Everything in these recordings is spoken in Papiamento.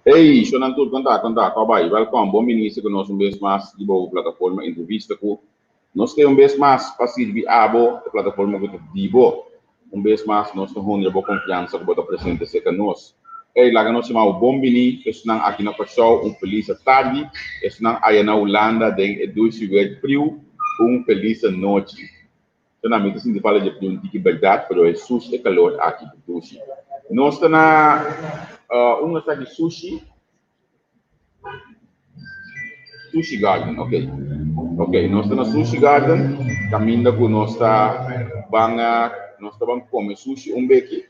Hey, shownan tur, kon ta, kon ta, kòb bai? Wèlkòm, bon bini ku nos un bes mas di bo plataforma Entrevista ku nos te un bes mas pa sirbi abo, e plataforma ku ta di bo. Un bes mas nos ta honra bo konfiansa ku bo ta presente serka nos. Hey, laga nos yama bo bon bini, esnan aki na Kòrsou un felis atardi, esnan aya na Hulanda den e dushi wer friu un felis anochi. Tona mi ta sinti falta dje pidi un tiki bèrdat, pero Hesus e kalor aki ta dushi. Nos ta na un nos ta aki sushi, Sushi Garden, ok. Ok, nos ta na Sushi Garden, kaminda ku nos ta ban nos ta ban kome sushi un beki,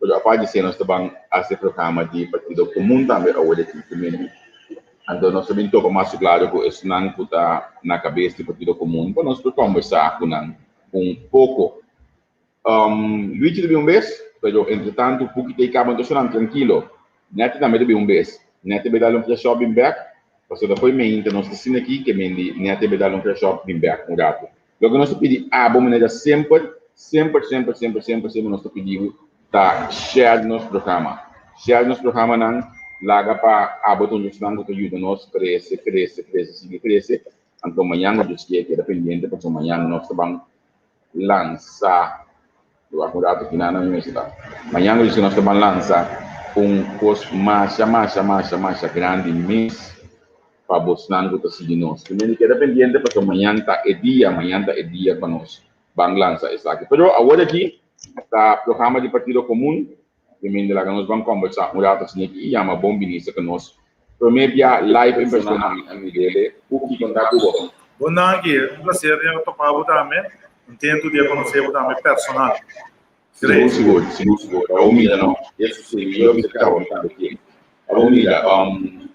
pero apart di esei nos ta ban hasi e programa di Partido Komun tambe awor aki ku mi. Anto nos ta bin topa mas klaro ku esnan ku ta na kabes di Partido Komun pa nos por kombersá ku nan un poko. Luigi ta bin un bes, pero entretantu Puki ta i kaba anto esnan trankilo. Netty tambe ta bin un bes. Netty bai dal un fresh up bin bek, pasobra ta fo'i meinta nos ta asina aki ke mendi Netty bai dal un fresh up bin bek un ratu. Loke nos ta pidi abo manera semper, semper, semper, semper, semper, semper nos ta pidi bo ta share nos programa. Share nos programanan, laga pa abo ta un esnan ku ta yuda nos krese, krese, krese, sigui krese. Anto mañan ku Dios kier keda pendiente pasobra mañan nos ta ban lansa, lo wak un rato ki nan mi mester ta. Mañan ku Dios kier nos ta ban lansa un kos masha, masha, masha, masha grandi mes. pa bosnan ku ta sigui nos. Primer di keda pendiente pasobra mañan ta e dia, mañan ta e dia pa nos ban lansa esaki. Pero awor aki ta programa di Partido Komun, primer di laga nos ban kombersá un rato asina aki i yama bon binista ku nos prome bia live en persona ami a Midele Puki konta ku bo. Bon danki, un placer di a topa bo tambe, kontentu di a konosé bo tambe personal. Sigur, sigur, sigur, sigur. Awor mira no, eso si, mi lo bisa kaba mi tambe tiempo. Awor mira, um,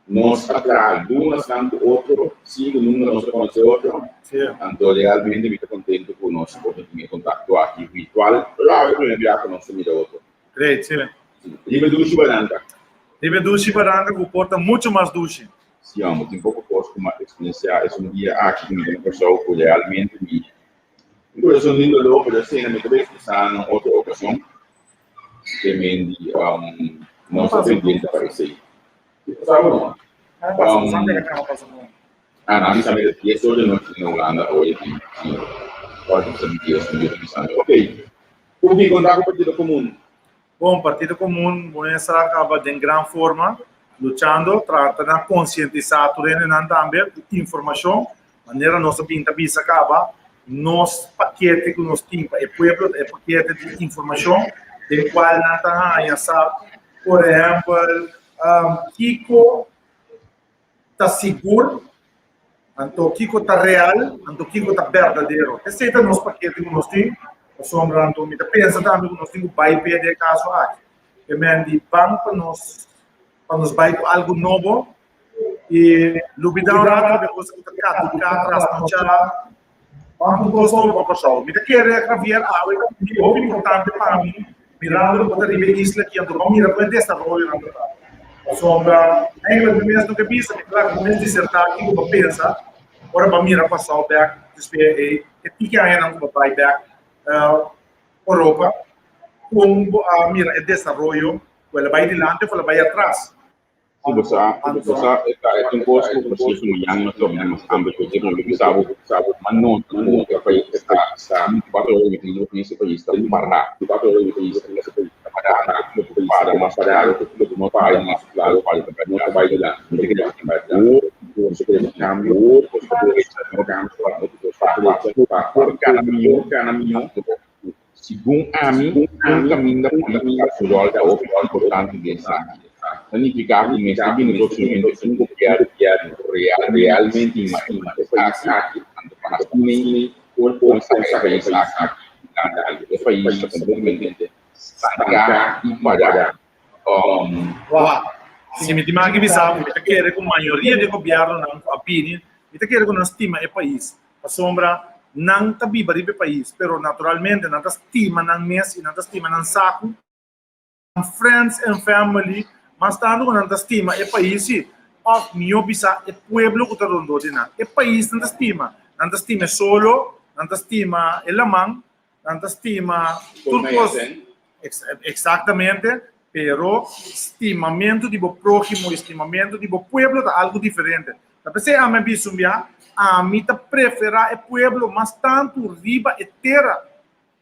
Nos a traha lunasnan ku otro, sin ku nunka nos a konosé otro. Anto realmente mi ta kontentu ku nos por tin e kontakto aki virtual, pero awe e primer biaha ku nos ta mira otro. Great, si. Riba dushi baranka. Riba dushi baranka ku por ta muchu mas dushi. Si homber, tin poko kos ku mi a eksperensiá esun dia aki ku mi ta na Kòrsou ku realmente mi mi kurason tin doló, pero asina mi ta bai ekspresá na un otro okashon. Te men di nos ta pendiente pa esei. Ah, nan bisa mi dies or di nochi na Hulanda awe di Ora di bisa mi dies mi ta bisa mi ok. Ku konta ku Partido Komun? Bon, Partido Komun muestra kaba den gran forma luchando trata na konsientisá tur hendenan tambe ku informashon manera nos a bin ta bisa kaba nos pakete ku nos tin pa e pueblo ta e pakete di informashon den kual nan ta haña sa por ehèmpel Kiko ta sigur, anto kiko ta real, anto kiko ta berdadero. Esei ta nos pakete ku nos tin, pasobra anto mi ta pensa tambe ku nos tin ku bai p'e den e kaso aki. E men di ban pa nos pa nos bai ku algu nobo i lubidá un rato riba e kos ku ta kaduká, trasnochá. Ban ku kos nobo pa Kòrsou. Mi ta kere, Javier, awe ta hopi importante pa mi mirando ku bo ta riba e isla aki, anto bo mira kon e desaroyonan ta ta. Pasobra, eigenlijk mi mes no ke bisa, mi ta laga bo mes disertá kiko bo pensa ora bo mira Kòrsou bèk despues e e tiki añanan ku bo bai bèk Oropa, kon bo a mira e desaroyo, ku el a bai dilanti òf el a bai atras. Si bo sa, bo sa, e ta e ta un kos ku precies mañan nos ta bini mas amber ku dje, mi bisa bo, ma no ta ku e pais ta sta 24 ora 24 e pais ta pará, 24 ora 24 e pais ta pará, no ta para mas claro, no ta para mas claro, no ta bai dilanti, no ta kere no ta kere cambio, no ta por gana mihó, gana mihó. Segun ami, un kaminda polítika su ròl ta hopi importante den esaki. Ta nifiká ku mester bini próksimamente un gobièrnu ku realmente stima e pais aki, anto pa asina por por saka e pais aki dilanti. E pais ta kompletamente stanká i pará. Wak, si mi tin maki bisa bo, mi ta kere ku mayoria di e gobièrnunan ku a bini, mi ta kere ku nan stima e pais. Pasobra nan ta biba riba e pais, pero naturalmente nan ta stima nan mes i nan ta stima nan saku, nan friends and family, mas tantu ku nan ta stima e pais si, òf mihó bisa e pueblo ku ta rondó di nan. E pais nan ta stima, nan ta stima e solo, nan ta stima e laman. Nan ta stima tur kos. Exactamente, pero stimamentu di bo próhimo i stimamentu di bo pueblo ta algu diferente. Ta p'esei ami a bisa un bia, ami ta preferá e pueblo mas tantu riba e tera,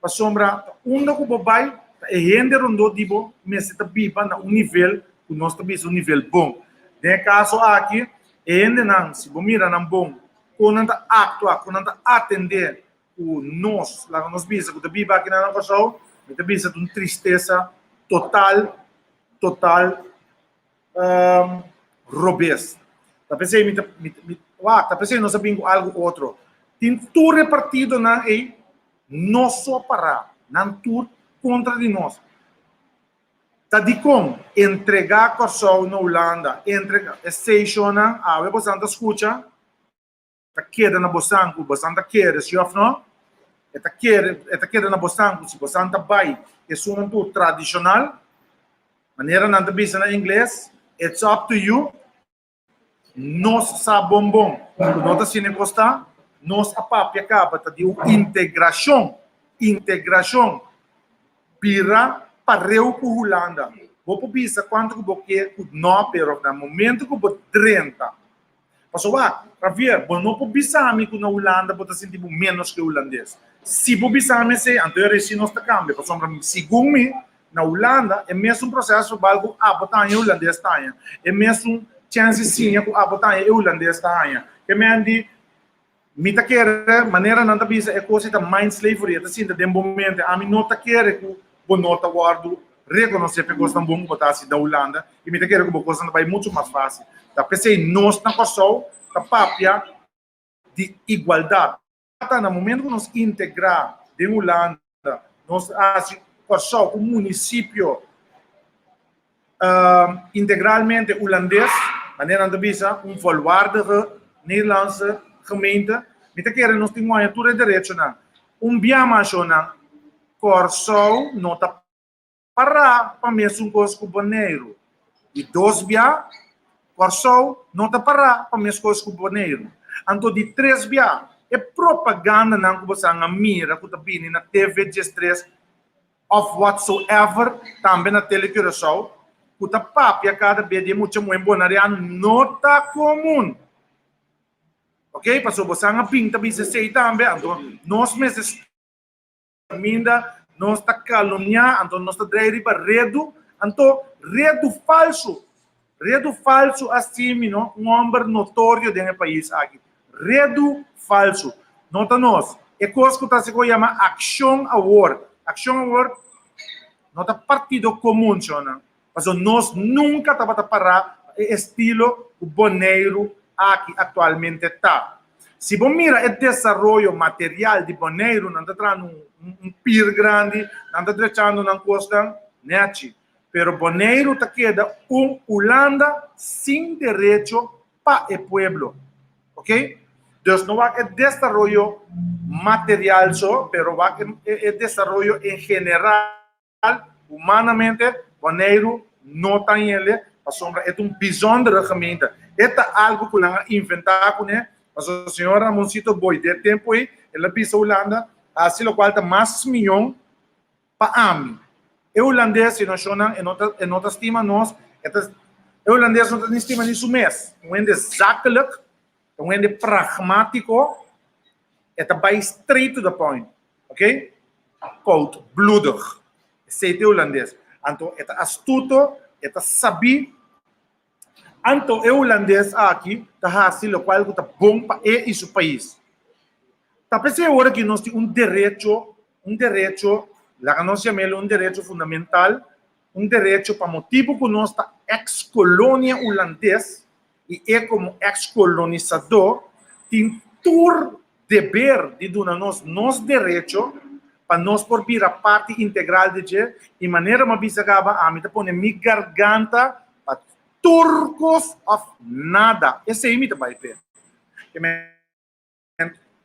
pasobra ta unda ku bo bai, ta e hende rondó di bo mester ta biba na un nivel ku nos ta bisa un nivel bon. Den e kaso aki, e hendenan, si bo mira nan bon, kon nan ta aktua, kon nan ta atendé ku nos, laga nos bisa ku ta biba aki na Kòrsou, mi ta bisa ta un tristesa total, total robes. Ta p'esei mi ta, mi, mi, wak, ta p'esei nos a bin ku algu otro. Tin tur e partidonan ei no so pará, nan tur kontra di nos. Ta dikon entregá Kòrsou na Hulanda, entregá, esei shonnan, awe bosan ta skucha, ta keda na bosan ku bosan ta kere, si òf no? E ta kere, e ta keda na bosan ku si bosan ta bai esunnan tur tradishonal, manera nan ta bisa na ingles, it's up to you. Nos sa bon bon ku no ta asina e kos ta. Nos a papia kaba ta di un integrashon, integrashon bira pareu ku Hulanda. Bo por bisa kuantu ku bo ke ku no, pero na momento ku bo drenta Pasobra wak, Javier, bo no por bisa mi ku na Hulanda bo ta sinti bo ménos ku e hulandes. Si bo bisa mi esei, anto e resi nos ta kambia. Pasobra segun mi, na Hulanda e mesun proseso verbal ku abo ta haña e hulandes ta haña. E mesun chèns di siña ku abo ta haña e hulandes ta haña. Ke men di, Mi ta kere, manera nan ta bisa e kos ei ta mind slavery, e ta sinta den bo mente. Ami no ta kere ku bo no ta wòrdu rekonosé pa e kosnan bon ku bo ta hasi na Hulanda i mi ta kere ku bo kosnan ta bai muchu mas fásil. Ta p'esei nos na Kòrsou ta papia di igualdat. Ta na momento ku nos integrá den Hulanda, nos hasi Kòrsou un munisipio integralmente hulandes, manera nan ta bisa, un volwaardige Nederlandse gemeente, mi ta kere nos tin guaña tur e derechonan. Un bia mashonan, Kòrsou no ta pará pa mesun kos ku Boneiru. Di dos bia, Kòrsou no ta pará pa mes kos ku Boneiru. Anto di tres bia, e propagandanan ku bosan a mira ku ta bini na TV 13 òf whatsoever, tambe na Tele Curaçao, ku ta papia kada bes di e mucha muhé bonariano no ta komun. Ok, pasobra bosan a bin ta bisa esei tambe, anto nos mester Kaminda nos ta kalumniá, anto nos ta drei riba redu, anto redu falsu, redu falsu a simi no, un hòmber notorio den e pais aki. Redu falsu. No ta nos. E kos ku ta hasi ku yama Akshon Awor. Akshon Awor no ta partido komun, shonnan. Pasobra nos nunka tabata pará pa e estilo ku Boneiru aki aktualmente ta. Si bo mira e desaroyo material di Boneiru, nan ta trahando un pir grandi, nan ta drechando nan kosnan nèchi. Pero Boneiru ta keda un Hulanda sin derecho pa e pueblo. Oké? Dus no wak e desaroyo material so, pero wak e desaroyo en general. Humanamente, Boneiru no ta hende, pasobra e ta un bijzondere gemeente. E ta algu ku nan a inventá kuné, pasobra señor Ramoncito Booi den e tempu ei, el a bisa Hulanda, hasi lokual ta mas mion pa ami. E hulandes, e nashonnan, e no ta, e no ta stima nos, e ta, e hulandes no ta ni stima ni su mes. Un hende zakelijk, un hende pragmátiko, e ta bai straight to the point. Ok? Koudbloedig. Esei ta e hulandes. Anto e ta astuto, e ta sabí. Anto e hulandes aki ta hasi lokual ku ta bon pa e i su pais. Ta p'esei ora ki nos tin un derecho, un derecho, laga nos yam'el un derecho fundamental, un derecho pa motibu ku nos ta eks kolonia hulandes i e komo eks kolonisadó tin tur deber di duna nos nos derecho pa nos por bira parti integral di dje i manera mi a bisa kaba ami ta pone mi garganta pa tur kos of nada esei mi ta bai p'e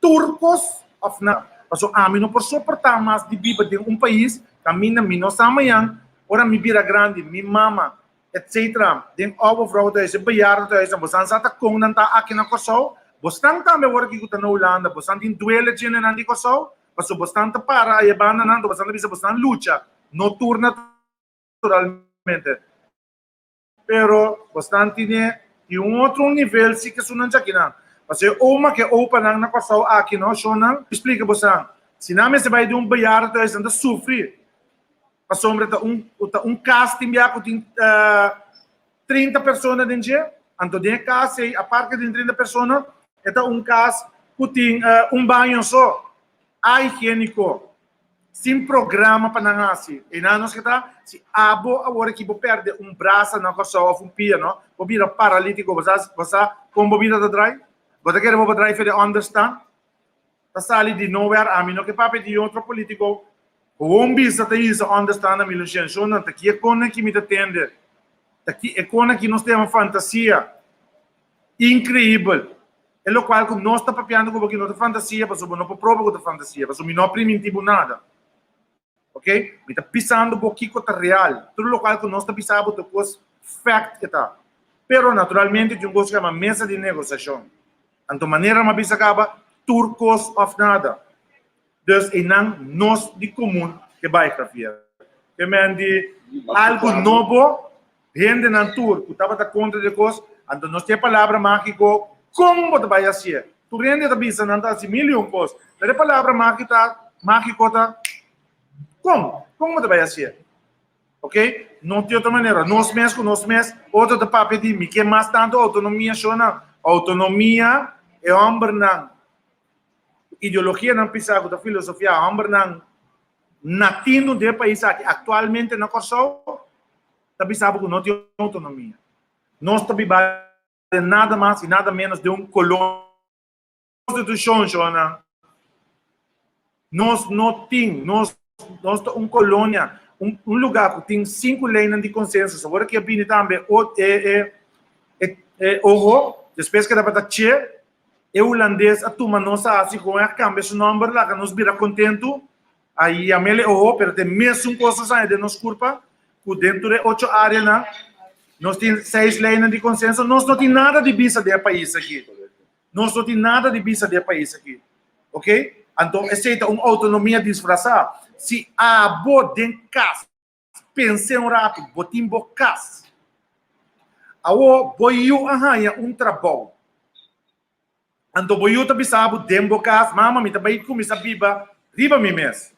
tur kos of nada pasobra ami no por soporta mas di biba den un pais kaminda mi no sa mañan ora mi bira grandi mi mama etc. Den oude vrouw thuis, e bejaarden thuis, bosan sa ta kon nan ta aki na Kòrsou, bosnan tambe awor aki ku ta na Hulanda, bosan tin duele djene nan di Kòrsou? Pasobra bosnan ta para aya bandanan, anto bosnan ta bisa bosnan lucha, no tur naturalmente. Pero bosnan tine di un otro nivel si ke sunan djakinan. Pasobra e oma ke opanan na Kòrsou aki no, shonnan, mi splika bosnan, si nan mester bai di un bejaardentehuis nan ta sufri pasobra ta un ta un kas tin bia ku tin 30 persona den dje, anto den e kas ei apart ke tin 30 persona e ta un kas ku tin un baño so, ahigieniko. Sin programa pa nan hasi. Einan nos ke ta, si abo awor aki bo perde un brasa na Kòrsou òf un pia no, bo bira paralítiko, bo sa bo sa kon bo bida ta drai? Bo ta kere bo por drai for di ònderstan? Ta sali di nowhere, ami no ke papia di otro polítiko, gewoon bisa ta hisa ònderstan na mi Lucien, shonnan ta ki e konnan ki mi ta tende, ta ki e konnan ki nos ta yama fantasia. Inkreibel! E lokual ku nos ta papiando ku bo aki no ta fantasia pasobra bo no por proba ku ta fantasia pasobra mi no a priminti bo nada. Ok? Mi ta bisando bo kiko ta real. Tur lokual ku nos ta bisa bo ta kos fact e ta. Pero naturalmente tin un kos ku yama mesa di negosiashon. Anto manera mi a bisa kaba, tur kos òf nada. Dus einan nos di komun ke bai Javier. Ke men di algu nobo, hendenan tur ku tabata kontra di e kos, anto nos tin e palabra mágiko, kon bo ta bai hasié? Tur hende ta bisa nan ta hasi mil i un kos, pero e palabra mágiko ta kon? Kon bo ta bai hasié? Ok, no tin otro manera. Nos mes ku nos mes, otro ta papia di mi ke mas tantu outonomia, shona. Outonomia, e hòmbernan Ideologianan pisá ku ta filosofiá hòmbernan natindo den e pais aki aktualmente na Kòrsou ta bisa bo ku no tin outonomia. Nos ta biba den nada mas i nada ménos den un kolonia. Konstitushon, shonnan. Nos no tin. Nos nos ta un kolonia, un un lugá ku tin sinku leinan di konsensus. Awor aki a bini tambe o e e e e oho, despues ku e tabata che. E hulandes a tuma nos a hasi con e a cambia su nomber laga nos bira contento a yamele oho pero ta e mesun cos nos haña den nos curpa cu den tur e ocho areanan nos tin seis leynan di consenso nos no tin nada di bisa den e pais aki nos no tin nada di bisa den e pais aki ok anto esey ta un autonomia disfrasa si abo den cas Pens'é un ratu, bo tin bo kas. Awor bo yu a haña un trabou. Anto bo yu ta bisa bo den bo kas, Mama, mi ta bai kuminsá biba riba mi mes.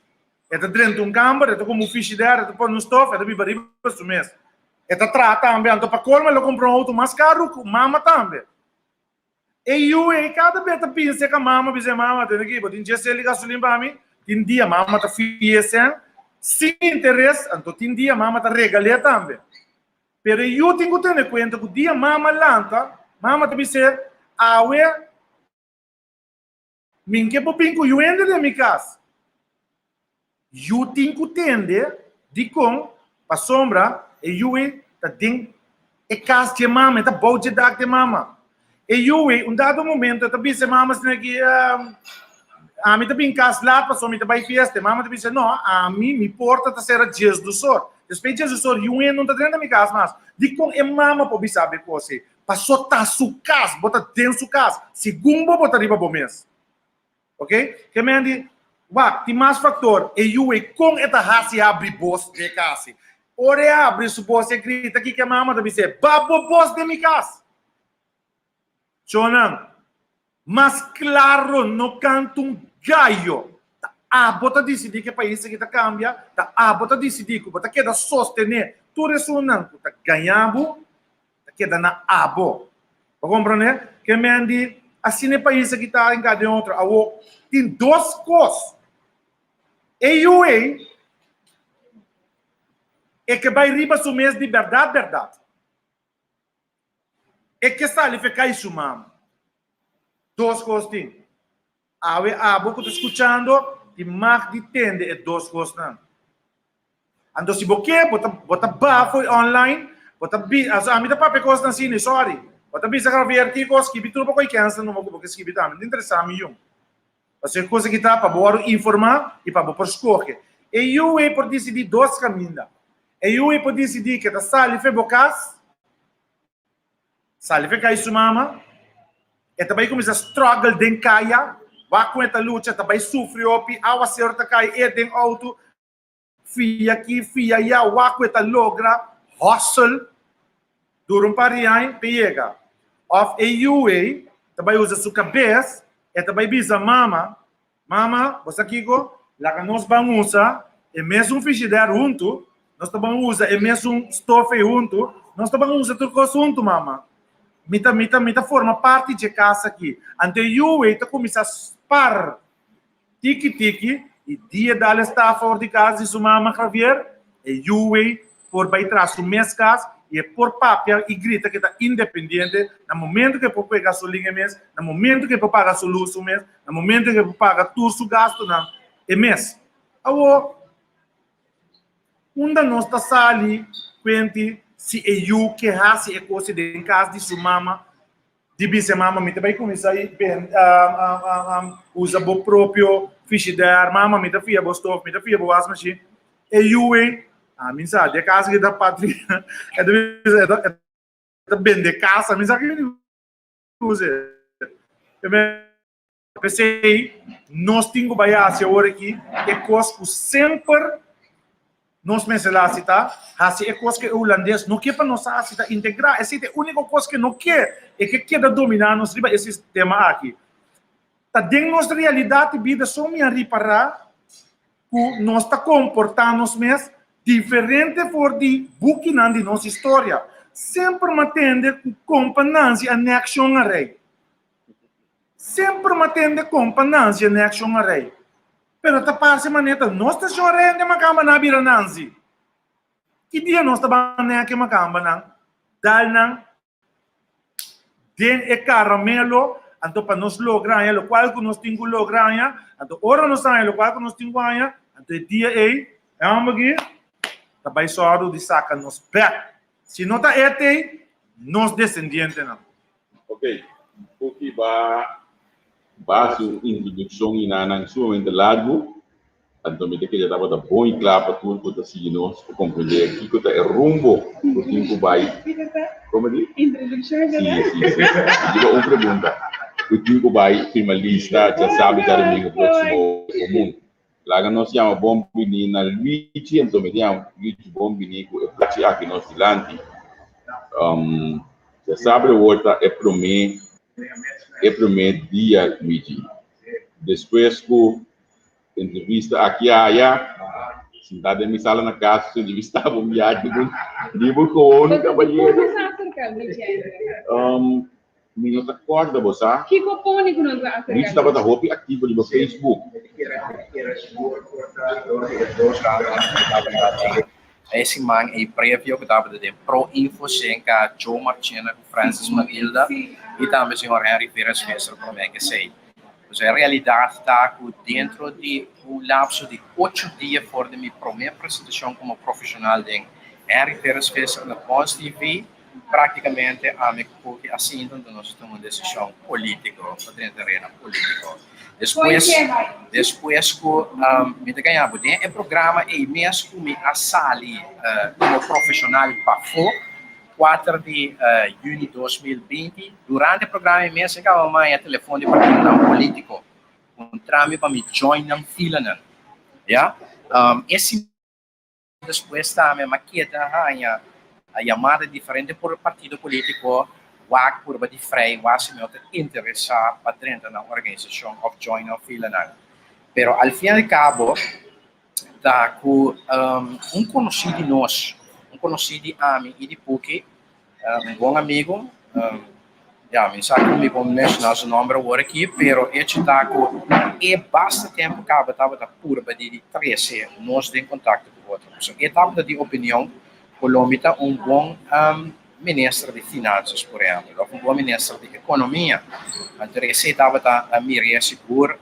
E ta drenta un kamber, e ta kume un fishidèr, e ta pone un stof, e ta biba riba su mes. E ta traha tambe, anto pa kolmo e lo kumpra un outo mas karu ku mama tambe. E yu ei kada be ta bin serka mama bisa e mama tene ki bo tin dje sel di gasolin pa mi tin dia mama ta fia sen sin interes anto tin dia mama ta regal'é tambe pero e yu tin ku tene kuenta ku dia mama lanta mama ta bis'é awe Min ke bo bin ku yu hende den mi kas. Yu tin ku tende dikon pasobra e yu ei ta den e kas dje mama, e ta bou dje dak dje mama. E yu ei un dado momento e ta bisa e mama asina ki ami ta bin kas lat pasobra mi ta bai fiesta. E mama ta bisa no, ami mi porta ta sera diesdusor. Despues diesdusor yu hende no ta drenta mi kas mas. Dikon e mama por bisa bo e kos ei? Paso ta su kas, bo ta den su kas, segun bo, bo ta riba bo mes. Ok? Ke men di, wak, tin mas faktor, e yu ei kon e ta hasi habri bos den e kas ei? Ora e habri su bos e grita, kiko e mama ta bis'é? Ba bo bos den mi kas! Shonnan, mas klaro no kanta un gayo. Ta abo ta disidí ku e pais aki ta kambia, ta abo ta disidí ku bo ta keda sostené tur esunnan ku ta gaña bo, ta keda na abo. Bo komprondé? Ke men di asina e pais aki ta hinká den otro. Awor, tin dos kos. E yu ei, e ke bai riba su mes di bèrdat bèrdat. E ke sali fe kai su mama. Dos kos tin. Awe abo ku ta skuchando tin mag di tende e dos kosnan. Anto si bo ke, bo ta bo ta baha fo'i online, bo ta bi aso ami ta papia kosnan asina, sorry. Bo ta bisa Javier kiko skibi tur bo koi kènsel numa ku bo ke skibi tambe, no ta interesá mi yun. Pasobra e kos aki ta pa bo wòrdu informá i pa bo por skohe. E yu ei por disidí dos kaminda. E yu ei por disidí ke ta sali fe bo kas, Sali fe kai su mama, e ta bai kuminsá struggle den kaya. Wak kon e ta lucha, ta bai sufri hopi, awaseru ta kai e den outo, fia aki, fia aya, wak ku e ta logra hustle dura un par di aña pa e yega. Òf e yu ei ta bai usa su kabes, e ta bai bisa mama, Mama, bo sa kiko? Laga nos ban usa e mesun frishider huntu, nos ta ban usa e mesun stof ei huntu, nos ta ban usa tur kos huntu, mama. Mi ta, mi ta, mi ta forma parti dje kas aki. Anto e yu ei ta kuminsá spar tiki tiki i dia dal e sta for di kas di su mama Javier, e yu ei por bai tras su mes kas i e por papia i grita ku e ta independiente na momento ku e por kue gasolin e mes, na momento ku e por paga su lus su mes, na momento ku e por paga tur su gastunan e mes. Awor, unda nos ta sali kuenti si e yu ke hasi e kos den kas di su mama Di bisa e mama, mi ta bai kuminsá i ben usa bo propio frishider, mama mi ta fia bo stof, mi ta fia bo wasmashin. E yu ei, ami sa, di e kas aki ta patria, e ta bisa, e ta e ta bende kas, ami sa ki usa. P'esei nos tin ku bai hasi awor aki e kos ku semper nos mester hasi ta hasi e kos ku e hulandes no ke pa nos hasi, ta integrá. Esei ta e úniko kos ku e no ke, e ke keda dominá nos riba e sistema aki. Ta den nos realidat di bida so mi a ripará ku nos ta komportá nos mes diferente for di bukinan di nos historia. Semper mi a tende ku Kompa Nanzi a nèk shon a rei. Semper m'a tende kompa Nanzi a nek shon a rei. Pero ta parse manera ta nos ta shon rei ende makamba nan a bira Nanzi. Ki dia nos ta ban nek e makambanan, dal nan den e karamelo, anto pa nos logra haña lokual ku nos tin ku logra haña, anto ora nos haña lokual ku nos tin ku haña, anto e dia ei e hòmber aki ta bai sòru di saka nos bèk. Si no ta e t'ei, nos desendientenan. Ok, Cookie ba ba hasi un introdukshon i nan sumamente largu, anto mi ta kere tabata bon i kla pa tur ku ta sigui nos pa komprendé kiko ta e rumbo ku tin ku bai. Komo di? Introdukshon Si, si, si. Mi diba un pregunta ku tin ku bai firma lista djasabi djadumingu próksimo komun. Laga nos yama bon bini na Luigi, anto mi ta yama Luigi bon bini ku e plachi aki nos dilanti. Ya sabi awor ta e promé e promé dia Luigi. Despues ku entrevista aki aya, sintá den mi sala na kas, su entrevista bo un biaha ku riba gewoon kabayero. Mi no ta kòrda bo sa. Kiko pone ku nos a aserká Luis tabata hopi aktivo riba Facebook. E siman ei previo ku tabata den Pro Info senka Joe Marchena ku Francis Matilda i tambe señor Henry Veras Visser promé ke esei. Pues e realidat ta ku dentro di un lapso di ocho dia for di mi promé presentashon komo profeshonal den Henry Veras Visser na Pons TV, Práktikamente ami ku Puki a sinta anto nos a tuma un desishon polítiko pa drenta arena polítiko. Despues, despues ku mi ta gaña bo den e programa ei mes ku mi a sali komo profeshonal pafó, kuater di yüni 2020, durante e programa ei mes e kaba maña telefon di partidonan polítiko puntra mi pa mi join nan filanan. Ya, e Despues tambe m'a keda haña yamada di diferente partido polítiko wak purba di frei wak si mi no ta interesá pa drenta nan organisashon òf join nan filanan. Pero al fin al kabo ta ku un konosí di nos, un konosí di ami i di Puki, Un bon amigo, ya, mi sa ku mi por menshoná su nòmber awor aki, pero echo ta ku e basta tempu kaba tabata purba di trese nos den kontakto ku otro. Pasobra e tabata di opinion ku lo mi ta un bon minister di finansas, por ehèmpel, òf un bon minister di ekonomia. Anto esei tabata mir'é sigur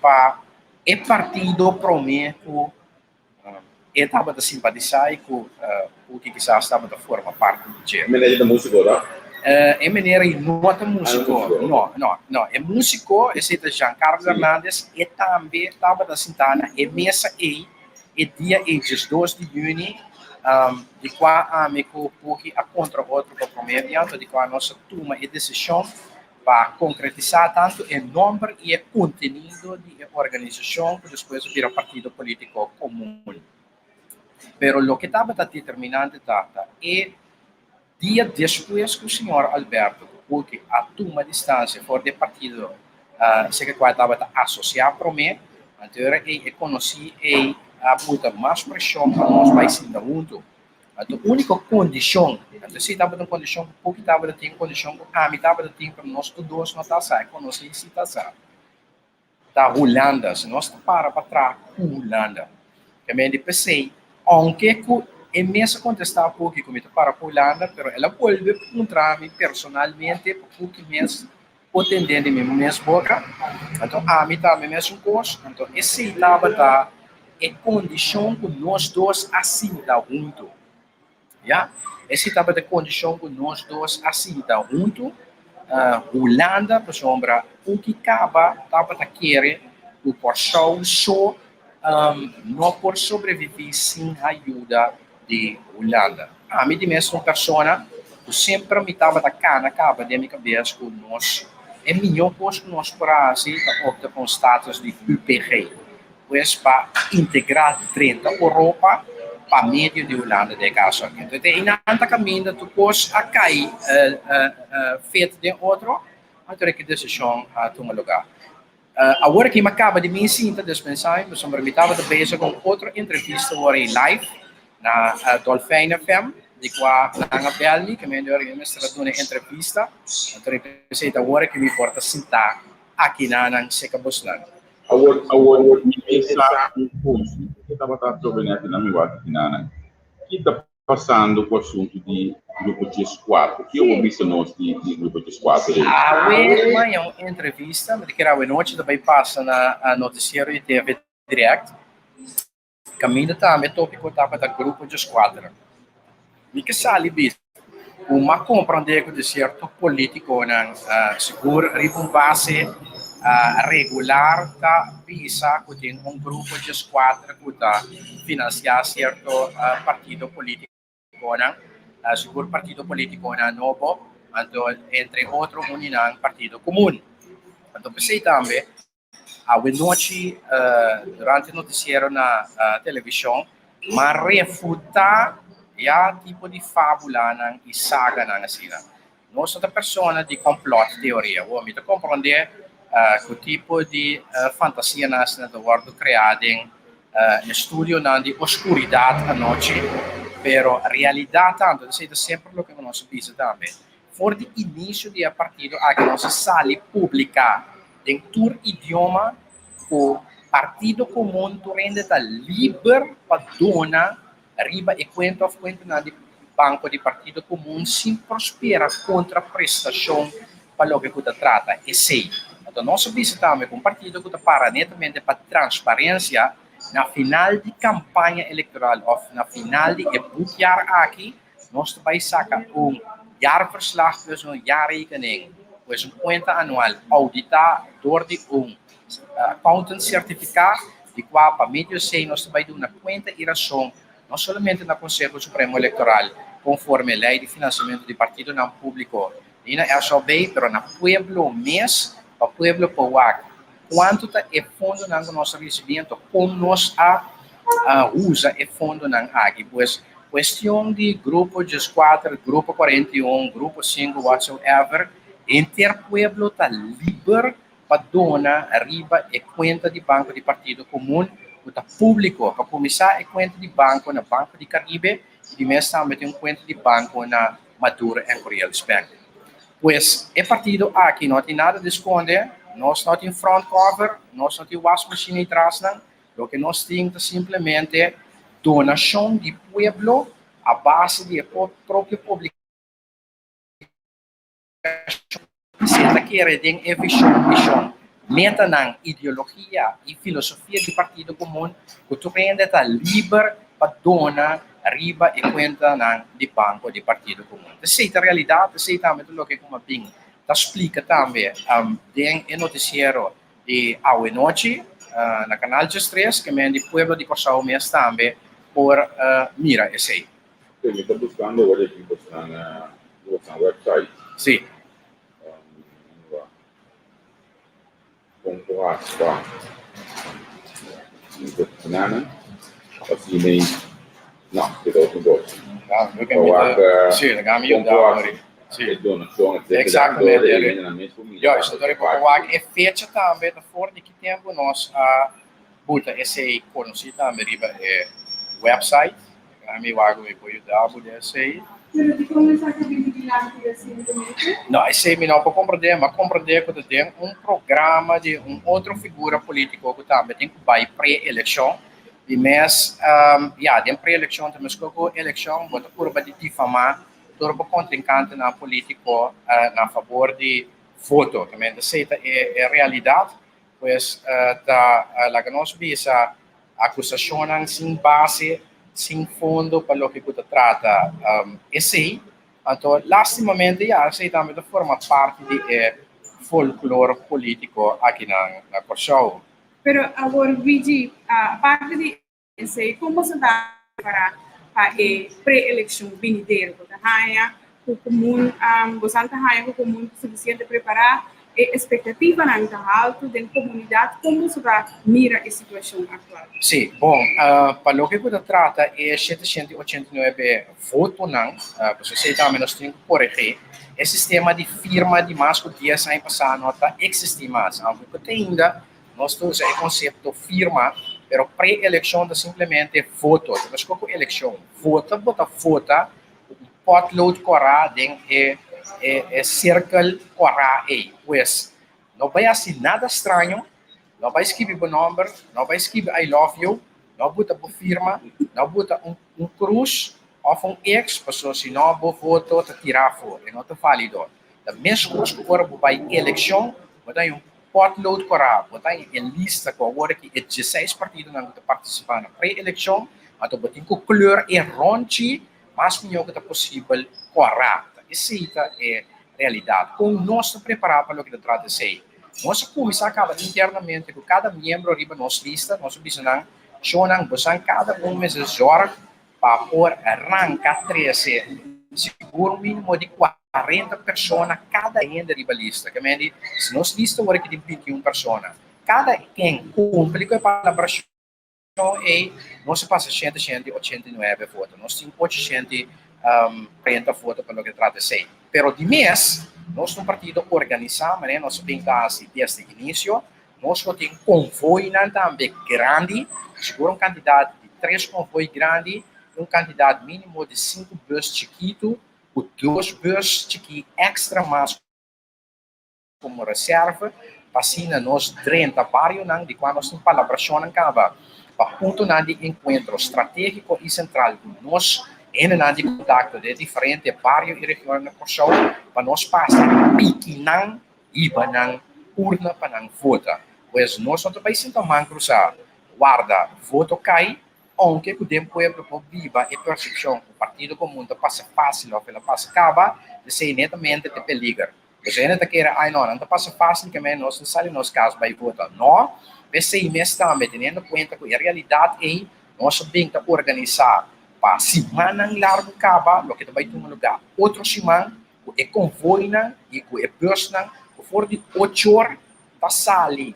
pa e partido promé ku E tabata simpatisá i ku Puki kisas tabata forma parti di dje. E meneer ta músiko, ta? E meneer ei no ta músiko. No, no, no. E músiko, esei ta Jean Carlos Hernandez, e tambe tabata sintá na e mesa ei e dia ei, diesdos di yüni, di kua ami ku Puki a kontra otro pa promé biaha, anto di kua nos a tuma e desishon. pa konkretisá tantu e nòmber i e kontenido di e organisashon ku despues a bira Partido Polítiko Komun. Pero loke tabata determinante ta e dia despues ku señor Alberto Kuki a tuma distansia for di e partido serka kual tabata asosiá promé, anto ora ei e konosí ei a buta mas preshon pa nos bai sinta huntu. Anto úniko kondishon, anto esei tabata un kondishon ku Kuki tabata tin, un kondishon ku ami tabata tin, pero nos tur dos no ta sa, e konosí si ta sa. Ta Hulanda, si nos ta para pa traha ku Hulanda. Kemey di p'esei, ounke ku e mes a kontestá Puki ku mi ta para ku Hulanda, pero el a bolbe puntra mi personalmente pa Puki mes por tende di mi mes boka. Anto ami tambe mesun kos. Anto esei tabata e kondishon ku nos dos a sinta huntu. Ya, esei tabata e kondishon ku nos dos a sinta huntu. Hulanda, pasobra Puki kaba tabata kere ku Kòrsou so no por sobreviví sin ayuda di Hulanda. Ami di mes ta un persona ku semper mi tabata kana kaba den mi kabes ku nos e mihó kos ku nos por hasi ta opta pa un status di UPG. Pues pa integrá drenta Oropa pa medio di Hulanda den e kaso aki. Entonces te einan ta kaminda tur kos a kai fet den otro, anto ki desishon a tuma lugá. Awor aki mi a kaba di mi sinta despensá mi pasobra mi tabata bezig ku un otro entrevista ora ei live na Dolfijn FM di kua nan a bèl mi, ke mende ora mi mester a duna e entrevista. Anto mi pensá ta awor aki mi por ta sintá aki na nan seka bosnan. Awor, awor mi ke sa un kos, mi ke tabata atrobe nèt na mi wak kinanan. Ki ta pasando ku asuntu di Grupo Dieskuater? Ki bo bisa nos di di Grupo Dieskuater ei? Awe maña un entrevista, mi ta kere awe nochi ta bai pasa na notisiero di TV Direct. Kaminda tambe tópiko tabata Grupo Dieskuater. Mi ke sali bisa ku m'a komprondé ku di sierto polítikonan sigur riba un base regular ta bisa ku tin un grupo dieskuater ku ta finansiá sierto partido polítikonan, sigur partido polítikonan nobo, anto entre otro un di nan Partido Komun. Anto p'esei tambe Awe nochi durante noticiero na television m'a refuta ya tipo di fabulanan y saganan asina. Nos no ta persona di complot teoria. Awor mi ta compronde cu tipo di fantasianan asina ta wordo crea den estudionan di oscuridad anochi, pero realidad tanto, esey ta semper loke nos a bisa tambe. For di inicio di e partido aki nos a sali publica den tur idioma ku Partido Komun tur hende ta liber pa duna riba e kuenta òf kuentanan di banko di Partido Komun sin por spera kontraprestashon pa loke ku ta trata esei. Anto nos a bisa tambe ku un partido ku ta para netamente pa transparensia na final di kampaña elektoral òf na final di e boekjaar aki Nos ta bai saka un jaarverslag, pues un jaarrekening, pues un kuenta anual ouditá dor di un accountant sertifiká, di kua pa medio esei nos ta bai duna kuenta i rason no solamente na Konseho Supremo Elektoral konforme Lei di Finansiamentu di Partidonan Públiko ni na SOB, pero na pueblo mes, pa pueblo por wak kuantu ta e fondonan ku nos a risibí anto kon nos a usa e fondonan aki. Pues kuestion di grupo dieskuater, grupo 41, grupo sinku, whatsoever, henter pueblo ta liber pa dona riba e kuenta di banko di Partido Komun ku ta públiko. Pa kuminsá e kuenta di banko na Banko di Karibe i di mes tambe tin un kuenta di banko na Maduro en Curiel Bank. Pues e partido aki no tin nada di skonde, nos no tin front cover, nos no tin wasmachine atrasnan, loke nos tin ta simplemente donashon di pueblo a base di e propio publikashon. Si e ta kere den e vishon, mishon, metanan, ideologia i filosofia di Partido Komun ku tur hende ta liber pa dona riba e kuentanan di banko di Partido Komun. Esei ta realidat, esei tambe ta loke ku Mapin ta splika tambe den e notisiero di awe nochi na Kanal Diestres, ke men di pueblo di Kòrsou mes tambe por mira esei. Mi ta buskando awor aki bosnan website. Si. por hasi pa banana asina ei no e ta otro kos. Pa wak kon por hasi e donashon etcetera Exactamente. Dor e hendenan mes por mira Ja, esei ta pa wak e fecha tambe ta for di ki tempu nos a buta esei konosí tambe riba e website. Mi wak mi por yuda bo den esei. Pero dikon esaki a bini dilanti resientemente? No, esei mi no por komprendé. Mi a komprendé ku ta den un programa di un otro figura polítiko ku tambe tin ku bai pre-elekshon. Di mes, ya, den pre-elekshon ta meskos ku elekshon, bo ta purba di difamá tur bo kontrinkantenan polítiko na fabor di voto. Tambe esei ta e realidat. Pues ta laga nos bisa akusashonnan sin base, sin fondo pa loke ku ta trata esei. Anto lastimamente ya esei tambe ta forma parti di e folklor polítiko akinan na Kòrsou. Pero awor Luigi, aparte di Esei kon boso ta prepará pa e pre-elekshon binidero? Bo ta haña ku komun, bosan ta haña ku komun ta sufisiente prepará? E espektativanan ta haltu den komunidat? Kon boso ta mira e situashon aktual? Sí, bon, pa loke ku ta trata e 789 votonan, pasobra esei tambe nos tin ku koregí, e sistema di firma di mas ku dies aña pasá no ta eksistí mas, aunke ku te ainda Nos ta usa e konsepto firma, pero pre-elekshon ta simplemente voto. Ta meskos ku elekshon. Vota bo ta vota ku un potlood kòrá den e e sirkel kòrá ei. Pues, no bai hasi nada straño, no bai skibi bo nòmber, no bai skibi I love you, no buta bo firma, no buta un un krus òf un X, pasobra si no bo voto ta tirá afó, e no ta válido. Ta meskos ku ora bo bai elekshon, bo ta haña un Potlood kòrá, bo ta e lista ku awor aki e dieseis partidonan ku ta partisipá na pre-elekshon, anto bo tin ku kleur e ròntchi mas mihó ku ta posibel kòrá. Ta esei ta e realidat. Kon nos ta prepará pa loke ta trata esei? Nos a kuminsá kaba internamente ku kada miembro riba nos lista, nos a bisa nan, Shonnan, bosan kada un mester zòrg pa por ranka trese sigur mínimo di 40 persona kada hende riba lista. Ke men di, si nos lista ora ki tin 21 persona, kada ken kumpli ku e palabrashon ei, nos a pasa 789 voto. Nos tin 830 voto pa loke ta trata esei. Pero di mes, nos ta un partido organisá, manera nos a bin ta hasi desde inisio. Nos lo tin konvoinan tambe grandi, sigur un kantidat di tres konvoi grandi i un kantidat mínimo di sinku bùs chikitu ku dos bùs chikí èkstra mas komo reserva pa asina nos drenta barionan di kua nos tin palabrashonnan kaba pa puntonan di enkuentro stratégiko i sentral ku nos hendenan di kontakto den diferente bario i regionnan na Kòrsou pa nos pasa piki nan Hiba nan urna pa nan vota. Pues nos no ta bai sinta man cruzá, warda voto cay, aunke cu den pueblo por biba e percepcion cu Partido Comun ta pasa facil of el a pasa caba, esey netamente ta e peliger. Pues hende ta kere, ay no, nan ta pasa facil ke men nos ta sali nos cas bai vota. No, p'esey mes tambe, teniendo cuenta cu e realidad ey, nos a bin ta organisa pa simannan largo caba, loke ta bai tuma lugar otro siman, ku e konvoinan i ku e bùsnan ku for di ocho or ta sali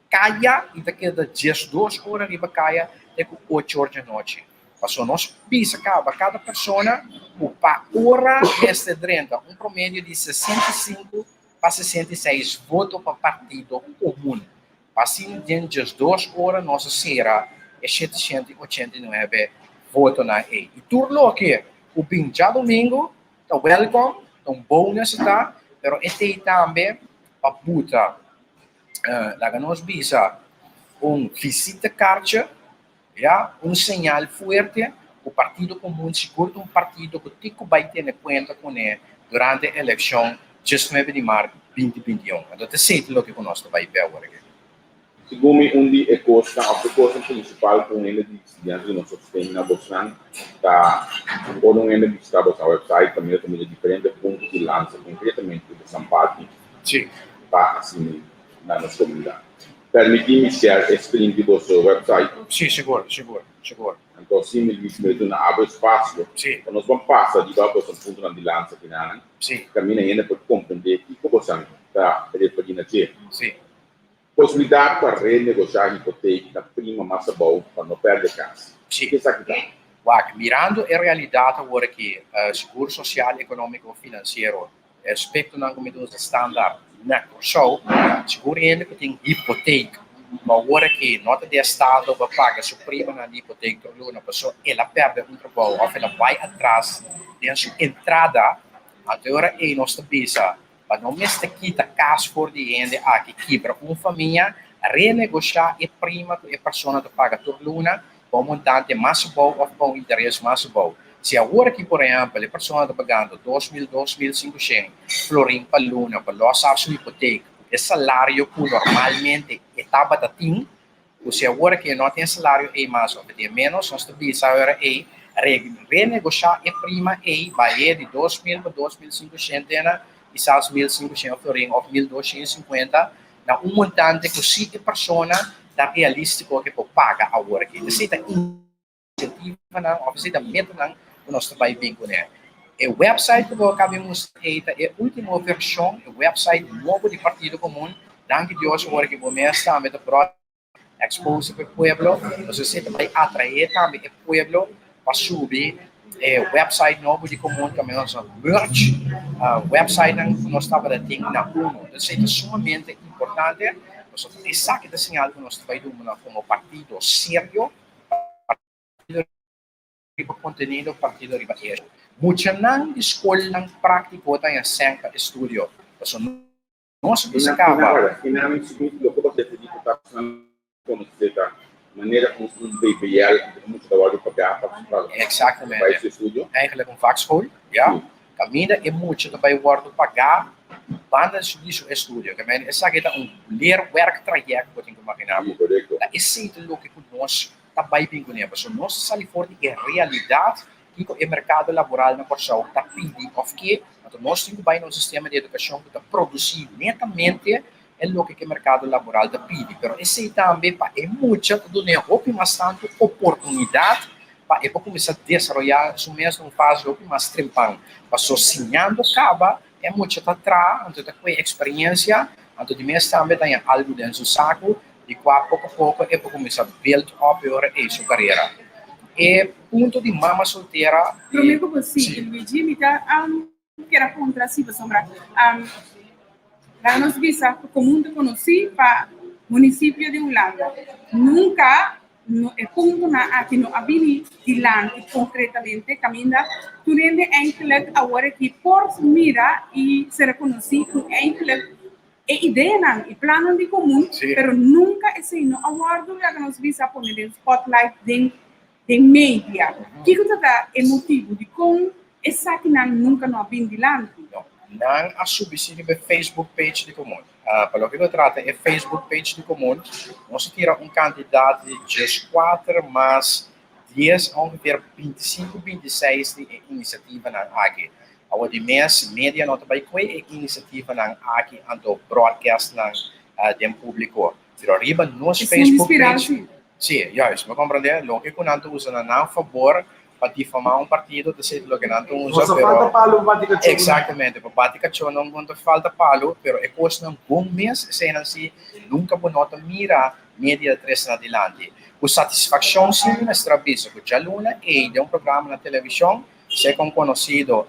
kaya i ta keda 12 ora riba kaya te ku 8 or djanochi. Pasobra nos bisa kaba kada persona ku pa ora mester drenta un promedio di 65 pa 66 voto pa Partido Komun. Pa asina den 12 ora nos a sera e 789 votonan ei. I tur loke ku bin djadumingu Ta welkom, ta un bonus e ta, pero e tei tambe pa buta, laga nos bisa, un visitekaartje, ya, un señal fuerte ku Partido Komun sigur ta un partido ku tin ku bai tene kuenta kuné durante elekshon 19 di mart 2021. Anto ta esei ta loke ku nos ta bai be awor aki. Segun mi un di e kosnan òf e kosnan prinsipal ku un hende di studiante di nos sosten na bosnan ta ora un hende bishita bosan website kaminda ta mira diferente punto di lansa konkretamente ku bosan parti pa asina na nos komunidat. Permití mi share e screen di boso website? Sí, sigur, sigur, sigur. Anto asina mi Luis mi duna abo espasio pa nos ban pasa riba bosan puntonan di lansa kinanan kaminda hende por komprendé kiko bosan ta referí na dje. Sí. Posibilidat pa renegoshá hipotek na prima mas abou pa no pèrdè kas. Sí. Ke esaki ta? Wak, mirando e realidat awor aki, sigur sosial, ekonómiko, finansiero, e aspektonan ku mi ta usa standaard na Kòrsou, sigur hende ku tin hipotek, ku awor aki no ta di estado pa paga su primanan di hipotek tur luna pasobra el a pèrdè un trabou òf el a bai atras den su entrada, anto e ora ei nos ta bisa Pa no mester kita kas for di hende aki, kibra un famia, renegoshá e prima ku e persona ta paga tur luna pa un montante mas abou òf pa un interes mas abou. Si awor aki, por ehèmpel, e persona ta pagando 2000, 2500 florin pa luna pa lòs af su hipotek ku e salario ku normalmente e tabata tin, Ku si awor aki e no tin e salario ei mas òf e tin ménos, nos ta bisa awor ei renegoshá e prima ei bah'é di 2000 pa 2500 na kisas 1500 florin òf 1250 na un montante ku si e persona ta realístiko ku e por paga awor aki. Esei ta insentivanan òf esei ta metanan ku nos ta bai bin kuné. E wèpsait ku bo a kaba di mustra ei ta e último vershon, e wèpsait nobo di Partido Komun. Danki Dios awor ku bo mes tambe ta bròt expose pa e pueblo, pasobra esei ta bai atraé tambe e pueblo pa subi e wèpsait nobo di Komun kaminda nos a merge wèpsaitnan ku nos tabata tin na unu. Entonces esei ta sumamente importante pasobra esaki ta señal ku nos ta bai duna komo partido serio. Partido riba kontenido, partido riba hecho. Muchanan di skolnan práktiko ta haña sèn pa estudio. Pasobra nos a bisa kaba. I nan sigur loke bo ta decidí ku ta konosé ta manera un BBL ku mucha ta wòrdu pagá pa bai su estudio. Eigenlijk un vakschool, ya. Kaminda e mucha ta bai wòrdu pagá banda di su estudio. Ke men esaki ta un leer-werk-traject ku bo tin ku imaginá bo. Ta esei ta loke ku nos ta bai bin kuné. Pasobra nos ta sali for di e realidat kiko e merkado laboral na Kòrsou ta pidi òf ke. Anto nos tin ku bai na un sistema di edukashon ku ta produsí netamente e loke ku e merkado laboral ta pidi. Pero esei tambe pa e mucha ta dun'é hopi mas tantu oportunidat pa e por kuminsá desaroyá su mes na un fase hopi mas trempan. Paso siñando kaba e mucha ta traha, anto e ta kue eksperensia, anto di mes tambe ta haña algu den su saku di kua poko poko e por kuminsá build up e ora ei su karera. E punto di mama soltera di. Promé ku bo sigui, Luigi, mi ta kier a puntra si pasobra laga nos bisa ku komun ta konosí pa munisipio di Hulanda. Nunka no e puntonan aki no a bini dilanti konkretamente kaminda tur hende eindelijk awor aki por mira i ser rekonosí ku eindelijk e ideanan i plannan di komun, pero nunka esei no a wòrdu laga nos bisa pone den spotlight den den media. Kiko ta ta e motibu dikon esakinan nunka no a bin dilanti? No, nan a subi si riba e Facebook page di Komun. Pa loke ta trata e Facebook page di Komun, nos a tira un kantidat di 14 mas 10, ongeveer 25, 26 di e inisiativanan aki. Awor di mes, media no ta bai kue e inisiativanan aki anto broadcast nan den públiko. Pero riba nos Facebook page, sí, juist, bo comprende? Loke ku nan ta usa na nan fabor pa difamá un partido ta ser loke nan ta usa, No pero falta palo pa bati kachó. Exactamente, pa bati kachó no no ta falta palo, pero e kosnan bon mes, eseinan sí, nunka bo no ta mira media ta trese nan dilanti. Ku satisfakshon sí mi mester a bisa ku djaluna ei den un programa na televishon, Segun konosido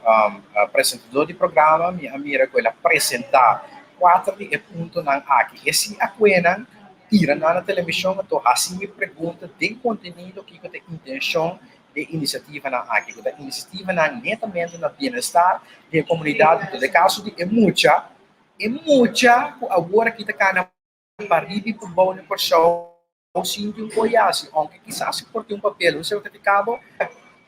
presentadó di programa, mi a mira ku el a presentá kuater di e puntonan aki. E si a kue nan tira nan na televishon, anto hasi mi pregunta den kontenido kiko ta e intenshon di e inisiativanan aki, ku ta inisiativanan netamente na bienestar di e komunidat. Anto den kaso di e mucha, e mucha ku awor aki ta kana pariba i pabou na Kòrsou, sinti un koyasi, aunke kisas e por tin un papel, un sertifikado,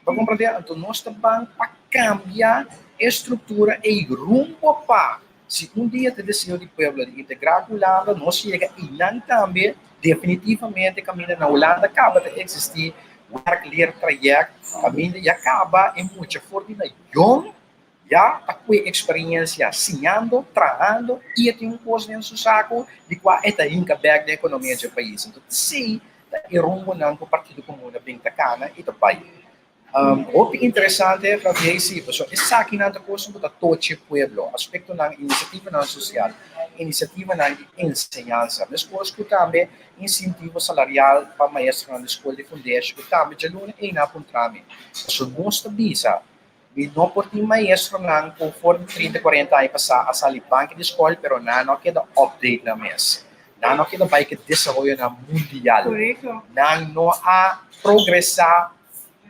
bo komprendé? Anto nos ta ban pa kambia e struktura ei rumbo pa si un dia ta deseo di pueblo di integrá ku Hulanda, nos yega einan tambe definitivamente kaminda na Hulanda kaba ta eksistí werkleertraject, kaminda ya kaba e mucha for di na yong Ya ta kue eksperiencia siñando, trahando i e tin un kos den su saku di kua e ta hinka bek den ekonomia dje pais. Enton esei ta e rumbonan ku Partido Komun a bin ta kana i ta bai. Hopi interesante, Javier, sí, paso esakinan ta kos ku ta tocha pueblo, aspektonan, inisiativanan sosial, inisiativanan di enseñansa, meskos ku tambe insentivo salarial pa maestronan di skol di fundeshi, ku tambe djaluna ei nan a puntra mi. Paso nos ta bisa, mi no por tin maestronan ku for di 30, 40 aña pasá a sali banki di skol, pero nan no a keda update nan mes. Nan no a keda bai ku desaroyonan mundial. Nan no a progresá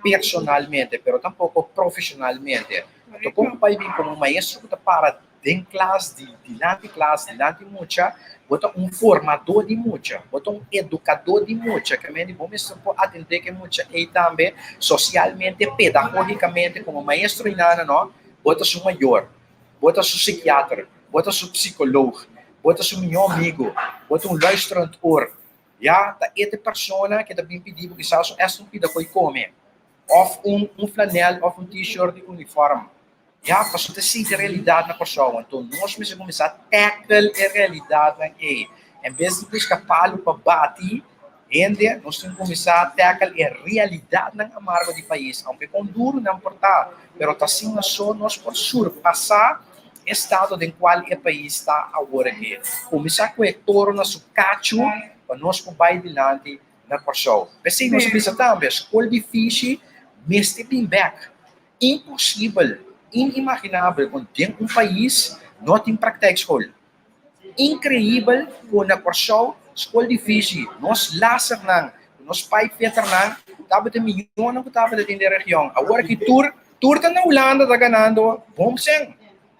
personalmente, pero tampoko profeshonalmente. Anto kon ku bai bin komo un maestro ku ta para den klas, di dilanti klas, dilanti mucha, bo ta un formadó di mucha, bo ta un edukadó di mucha, ke men di bo mester por atendé ku e mucha ei tambe sosialmente, pedagógikamente, komo maestro i nana no, bo ta su mayor, bo ta su sikiater, bo ta su psikolog, bo ta su mihó amigu, bo ta un luisterend oor. Ya, ta e ta e persona ke ta bin pidi bo kisas un esta un pida koi kome, òf un un flanèl òf un t-shirt di uniform. Ya, pasobra ta esei ta e realidat na Kòrsou. Anto nos mester kuminsá tackle e realidatnan ei. En bes di buska palu pa bati hende, nos tin kuminsá tackle e realidatnan amargo di pais, aunke kon duru nan por ta, pero ta asina so nos por surpasá e estado den kual e pais ta awor aki. Kuminsá ku e toro na su kachu pa nos por bai dilanti na Kòrsou. P'esei nos a bisa tambe, skol di fishi mester bin bèk. Imposibel, inimaginabel ku den un pais no tin praktijkschool. Inkreibel ku na Kòrsou skol di fishi, nos lasernan, nos pipefitternan tabata miyonan ku tabata den e region. Awor aki tur Tur ta na Hulanda ta ganando bon sen.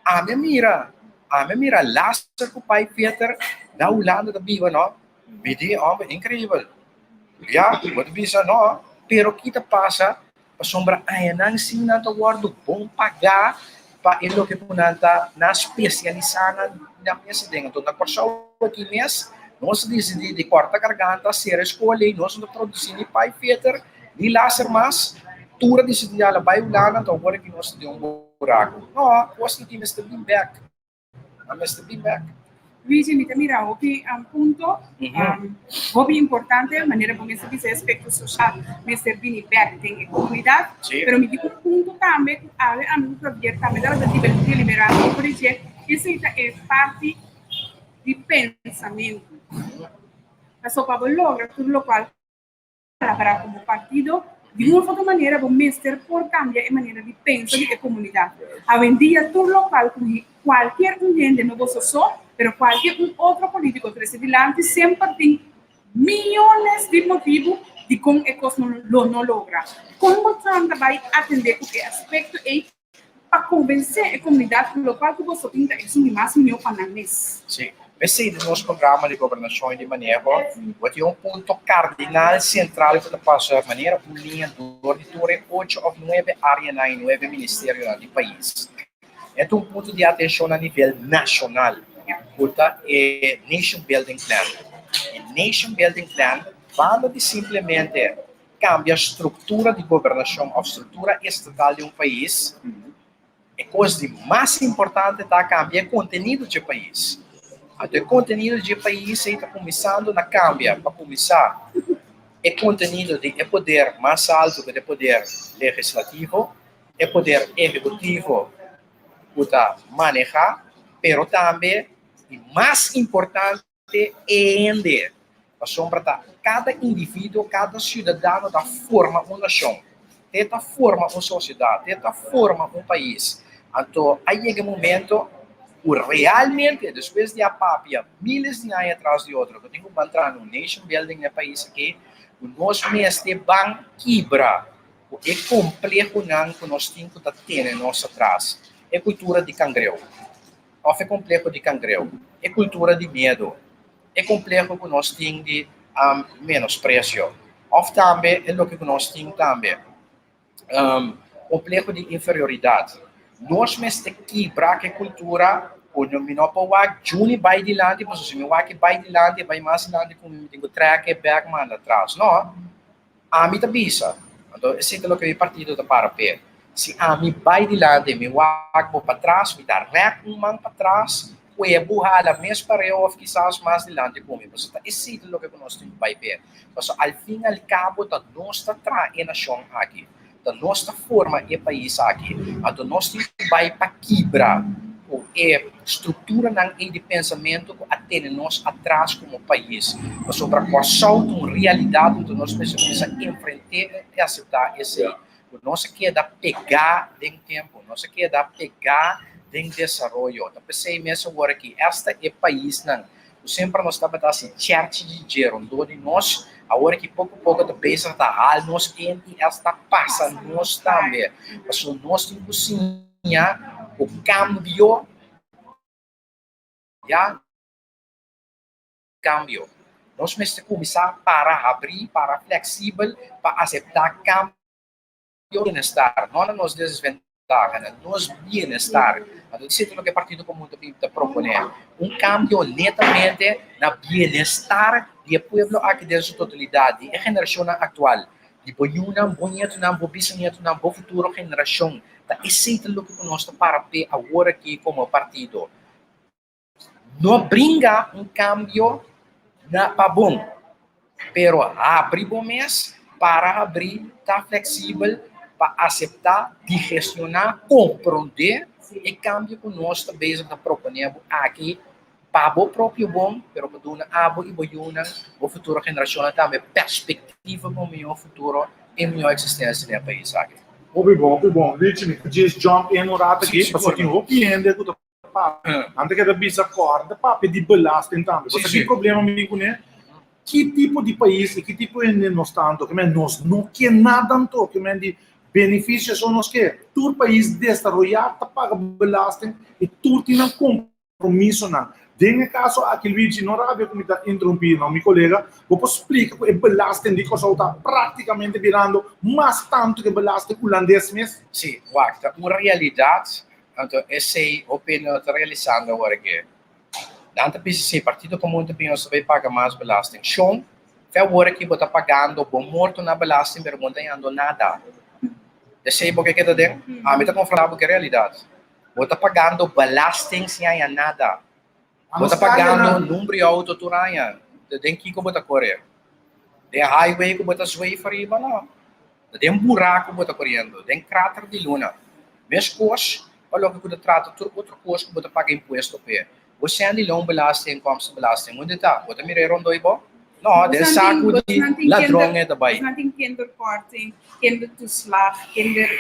Ami a mira, ami a mira laser ku pipefitter na Hulanda ta biba no. Mi di, homber, increibel. Ya, bo ta bisa no, pero ki ta pasa? Pasobra añanan sin nan ta wordo bon pagá pa e loke ku nan ta nan spesialisá nan nan mes aden. Anto na Kòrsou aki mes nos a disidí di kòrta garganta, sera e skol ei, nos no ta produsí ni pipefitter, Ni laser mas, tur a disidí ala bai Hulanda, anto awor aki nos ta den un buraku. No, kos aki mester bin bek. A mester bin bek. Luigi, mi ta mira hopi punto hopi importante, manera bo mester bisa e aspecto social mester bini bek den e comunidad. Pero mi tin un punto tambe cu awe ami cu Javier tambe tabata deliberando over di dje, esey ta e parti di pensamento. Pasobra pa bo logra tur locual. Palabra komo partido, di un of otro manera bo mester por kambia e manera di pensa di e komunidat. Awendia tur lokal ku kualkier un hende, no boso so, pero kualkier un otro politiko trese dilanti semper tin miyones di motibu dikon e kos no lo no logra. Kon bo ta bai atende ku e aspekto ei pa konvensé e komunidat ku lokual ku boso tin ta esun di mas mihó pa nan mes. Sí. P'esei den nos programa di gobernashon i di maneho bo tin un punto kardinal sentral ku ta pasa manera un liña dor di tur e ocho òf nuebe áreanan i nuebe ministerionan di pais. E ta un punto di atenshon na nivel nashonal ku ta e Nation Building Plan. E Nation Building Plan banda di simplemente kambia struktura di gobernashon òf struktura estatal di un pais, e kos di mas importante ta kambia e kontenido dje pais. Anto e kontenido dje pais ei ta kuminsando na kambia. Pa kuminsá, e kontenido di e poder mas altu ku ta e poder legislativo, e poder ehekutivo ku ta manehá, pero tambe i mas importante, Te hende, pasobra ta kada individuo, kada siudadano ta forma un nashon, te ta forma un sosiedat, te ta forma un pais. Anto a yega e momento ku realmente despues di a papia miles di aña tras di otro ku tin ku ban traha un nation building na e pais aki, ku nos mester ban kibra ku e komplehonan ku nos tin ku ta tene nos atras, e kultura di kangreu. Òf e kompleho di kangreu, e kultura di miedu, e kompleho ku nos tin di menospresio, òf tambe e loke ku nos tin tambe, kompleho di inferioridat. Nos mester kibra ku e kultura ku mi no por wak Juni bai dilanti, pasobra si mi wak e bai dilanti, e bai mas dilanti ku mi, mi tin ku trèk e bèk manda atras. No. Ami ta bisa, anto esei ta loke mi partido ta para p'e, si ami bai dilanti i mi wak bo patras, mi ta rèk un man patras ku e bo hala mes pareu òf kisas mas dilanti ku mi. Pasobra ta esei ta loke ku nos tin ku bai p'e. Pasobra al fin al kabo ta nos ta traha e nashon aki. Ta nos ta forma e pais aki. Anto nos tin ku bai pa kibra ku e strukturanan ei di pensamentu ku a tene nos atras komo pais. Pasobra Kòrsou ta un realidat anto nos mester kuminsá enfrent'é i aseptá esei. Ku nos a keda pegá den tempu, nos a keda pegá den desaroyo. Ta p'esei mes awor aki esta e paisnan ku semper nos tabata hasi chèrchi di dje rondó di nos, awor aki poko poko ta bezig ta hal nos in i esta pasa nos tambe. Pasobra nos tin ku siña ku kambio ya kambio. Nos mester kuminsá para habrí, para fleksibel pa aseptá kambio. Bienestar, no na nos desventaha, na nos bienestar. Anto esei ta loke Partido Komun ta bin ta proponé, un kambio netamente na bienestar di e pueblo aki den su totalidat, di e generashonnan aktual, di bo yunan, bo nietunan, bo bisanietunan, bo futuro generashon. Ta esei ta loke ku nos ta para p'e awor aki komo partido. No bringa un kambio na pa bon, pero habri bo mes para habri, ta fleksibel pa aseptá, digestioná, komprondé e kambio ku nos ta bezig ta proponé bo aki pa bo propio bon, pero pa duna abo i bo yunan, bo futuro generashonnan tambe perspektiva pa un mihó futuro i mihó eksistensia den e pais aki. Hopi bon, hopi bon. Richie, mi ta djis jump in un rato aki, pasobra tin hopi hende ku ta Papia. Nan ta keda bisa kòrda papia di belasting tambe. Bo sa ki problema mi tin kuné? Ki tipo di pais i ki tipo di hende nos ta anto? Ke men nos no ke nada anto. Ke men di benefisio so nos ke. Tur pais desaroyá ta paga belasting i tur tin nan kompromisonan. Den e kaso aki Luigi, no rabia ku mi ta interumpí no mi kolega, bo por splika ku e belasting di Kòrsou ta praktikamente birando mas tantu ku e belasting hulandes mes? Sí, wak, ta un realidat. Anto esei hopi no ta realisando awor aki. Nan ta bisa si Partido Komun ta bin nos ta bay paga mas belasting. Shon, fe awor aki bo ta pagando bo morto na belasting pero bo no ta yando nada. Esei bo ke keda den? Ami ta konfronta bo ke realidat. Bo ta pagando belasting sin haña nada. Bo ta pagando number di auto tur aña. Den kiko bo ta kore? Den highway ku bo ta zweef ariba? No. Ta den buraku bo ta koriendo, den krater di luna. Meskos pa loke ku ta trata tur otro kos ku bo ta paga impuesto p'e. Bo sendi loonbelasting, inkomstenbelasting, unda ta? Bo ta mira e rondoi bo? No, den saku di ladron e ta bai. Bosan tin kinderkorting, kindertoeslag, kinder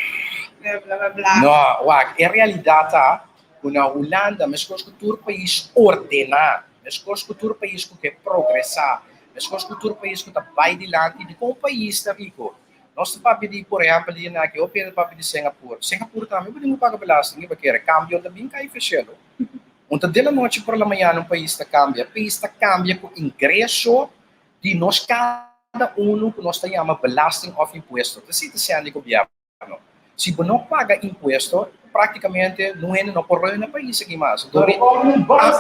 bla bla bla. No, wak, e realidat ta ku na Hulanda, meskos ku tur pais ordená, meskos ku tur pais ku ke progresá, meskos ku tur pais ku ta bai dilanti, dikon un pais ta riko? Nos ta papia di, por ehèmpel, di aki, hopi hende ta papia di Singapur. Singapur tambe bo tin ku paga belasting, i bakera kambio ta bin kai feshelo. Un ta de la nochi por la mañana un pais ta kambia. Pais ta kambia ku ingreso di nos kada unu ku nos ta yama belasting òf impuesto. Ta esei ta sende gobièrnu. Si bo no paga impuesto, práktikamente nun hende no por roi na pais aki mas. Anto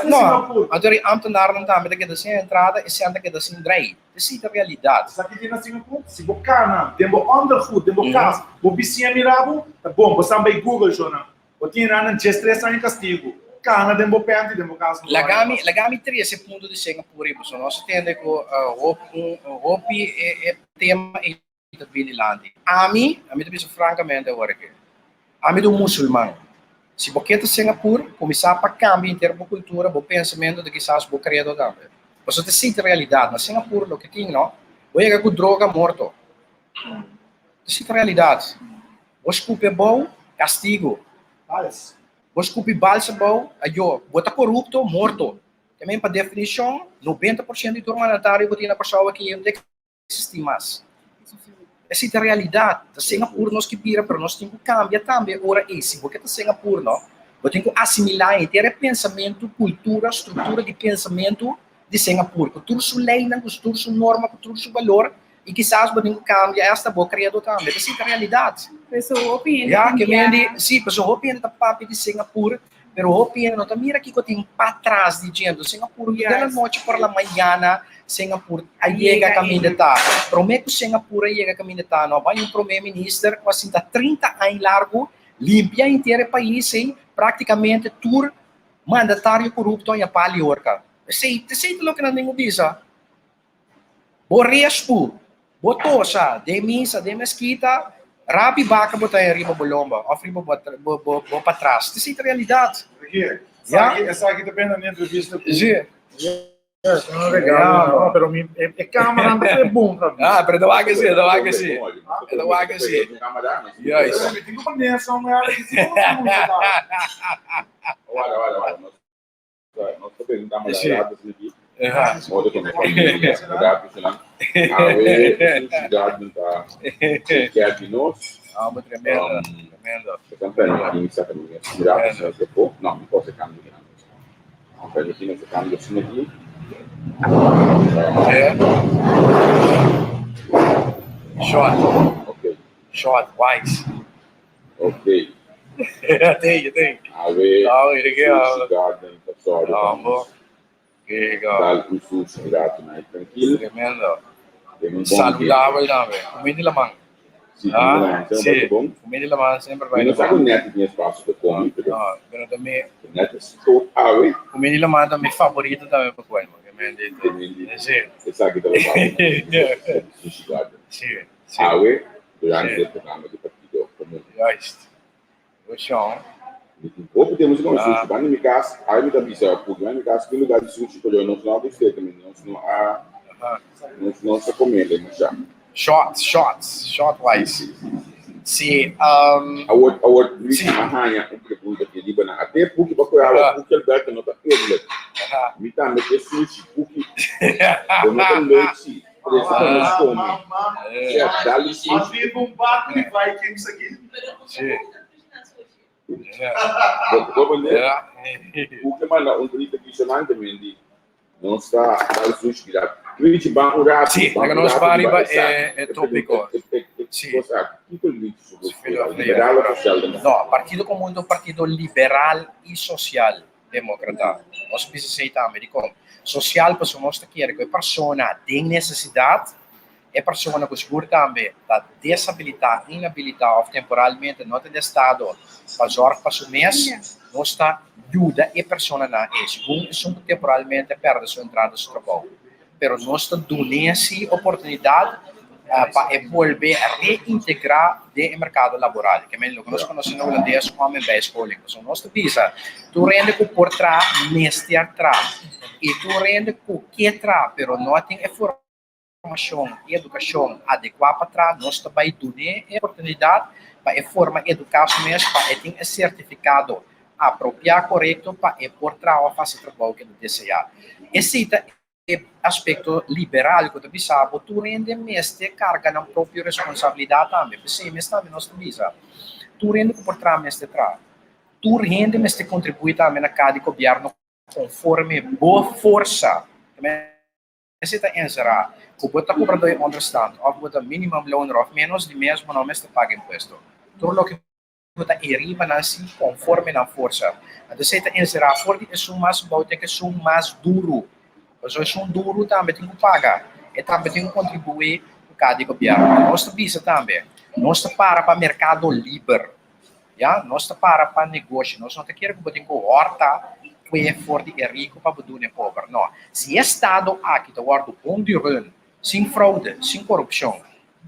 no, anto e ámtenarnan tambe ta keda sin entrada, e sèn ta keda sin drei. Esei ta realidat. Sa ki tin na Singapur? Si bo kana den bo ondergoed, den bo kas, bo bisiña mira bo, ta bon. Bo san bai Google shona. Bo tin nan 13 aña kastigu. Kana den bo pènti den bo kas. Laga mi, laga mi trese punto di Singapur ei, pasobra nos a tende ku hopi e tema ei ta bini dilanti. Ami, ami ta bisa frankamente awor aki, ami ta un musulman. Si bo ke ta Singapur, kuminsá pa kambia henter bo kultura, bo pensamentu ta kisas bo kredo tambe. Pasobra ta esei ta realidat. Na Singapur loke tin no, bo yega ku droga morto. Ta esei ta realidat. Bo skupi abou, kastigu. Bo skupi bals abou, ayo. Bo ta korupto, morto. Te men pa definishon, 90% di tur mandatario ku tin na Kòrsou aki no ta existi mas. Esei ta realidad. Ta Singapur nos ke bira, pero nos tin ku kambia tambe ora ei. Si bo ke ta Singapur, no, bo tin ku asimilá henter e pensamentu, kultura, struktura di pensamentu di Singapur, ku tur su leinan, ku tur su norma, ku tur su balor, i kisas bo tin ku kambia asta bo kredo tambe. Esei ta realidad. Ya, ke men di, si, pasobra hopi hende ta papia di Singapur, Pero hopi hende no ta mira kiko tin patras di djento. Singapur di la nochi por la mañana Singapur a yega kaminda ta. Prome ku Singapur a yega kaminda ta no bai un prome minister ku a sinta 30 aña largu limpia henter e pais ei praktikamente tur mandatario korupto a yapa liorka. Esei esei ta loke nan tin ku bisa. Bo respu, bo tosa den misa, den meskita. Rabi baka bo ta riba bo lomba òf riba bo bo bo bo patras. Esei ta realidat. Ja. Esaki ta bena na entrevista ku. Sí. Yes, un regalo, no, pero mi e, e cámara no fue bon pra mim. Ah, pero ta wak si, ta wak si. Ta wak si. Yes. Mi tin ku poner som ela que si no Wala, wala, wala. Nos ta bebe un cámara rato asina aki. Modo ku nos famia rato asina. Awe sushi garden ta kier di nos. Ah, bo tremendo, tremendo. Ta kan permití mi saka mi mes un rato asina aki afó. No, mi por saka mi kinan. Mi permití mi saka mi asina aki. Short. Okay. Short, wise. Ok. Thank you, thank you. Awe sushi garden ta sòru pa nos dal un sushi rato na e trankil. Tremendo. Den un bon Saludabel tambe. Comida di laman. Si, comida di laman semper bai ta bon. Comida di laman semper bai Mi ta no sa bon. ku Netty tin espacio pa come, pero No, pero ta mi Netty stop awe. Comida di laman ta mi favorito tambe pa come. Si. Esaki ta lo base na sushi garden. Si. Si. Awe durante e programa di Partido Komun. Juist. Oshon. Mi tin hopi tempu sin kome sushi. Banda mi kas, awe mi ta bisa Puki, banda mi kas tin lugar di sushi, pero nos no a gust'é tambe. Nos no a, nos no sa kom'é demasiá. Short, short, short wise. Si, Awor, awor Luis mi a haña un pregunta aki riba nan. Ate Puki pa koe awa, Puki Alberto no ta eerlijk. Mi tambe ke sushi, Puki. Bo no ta leuk si. Presa pa nos come. Chef, dal un sushi. Bo bo ne? Ku ke manda un grito kisonante men di nos ta dal sushi kida. Luigi ban un rato. Sí, laga nos ban riba e tópiko. Sí. Kiko Luigi su postura? Liberal of socialdemocrata? No, Partido Komun ta un partido liberal i sosial. Demókrata. Nos bisa esei tambe. Dikon? Sosial pasobra nos ta kere ku e persona den nesesidat, e persona ku sigur tambe ta desabilitá, inhabilitá òf temporalmente no ta den estado pa zòrg pa su mes, nos ta yuda e personanan ei, segun esun ku temporalmente a pèrdè su entrada, su trabou. Pero nos ta dun'é si oportunidat pa e bolbe reintegrá den e merkado laboral. Ke men loke nos konosé na hulandes om en bijscholing. Pasobra nos ta bisa, tur hende ku por traha mester traha. I tur hende ku ke traha pero no a tin e formashon i edukashon adekuá pa traha, nos ta bai dun'é e oportunidat pa e forma eduká su mes pa e tin e sertifikado apropiá korekto pa e por traha òf hasi trabou ku e ta deseá. Esei ta e aspekto liberal ku ta bisa bo tur hende mester karga nan propio responsabilidat tambe. P'esei mes tambe nos ta bisa tur hende ku por traha mester traha. Tur hende mester kontribuí tambe na kada di gobièrnu konforme bo forsa. Esei ta enserá ku bo ta kobra dor e onderstand òf bo ta minimumloner òf ménos di mes bo no mester paga impuesto. Tur loke bo ta eriba nan si konforme nan forsa. Anto esei ta enserá for di esun mas bou te ku esun mas duru. Pasobra esun duru tambe tin ku paga, e tambe tin ku kontribuí ku kada di gobièrnu. Nos ta bisa tambe, nos ta para pa merkado liber, ya, nos ta para pa negoshi, nos no ta kere ku bo tin ku hòrta kue for di e riku pa bo duna e pober, no. Si e estado aki ta wòrdu bon di run, sin froude, sin korupshon,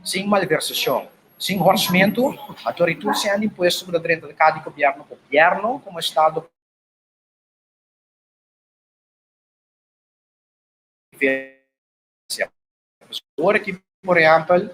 sin malversashon, sin hòrsmentu, anto ri tur sèn di impuesto ku ta drenta di kada di gobièrnu, gobièrnu komo estado Ora ki, por ehèmpel,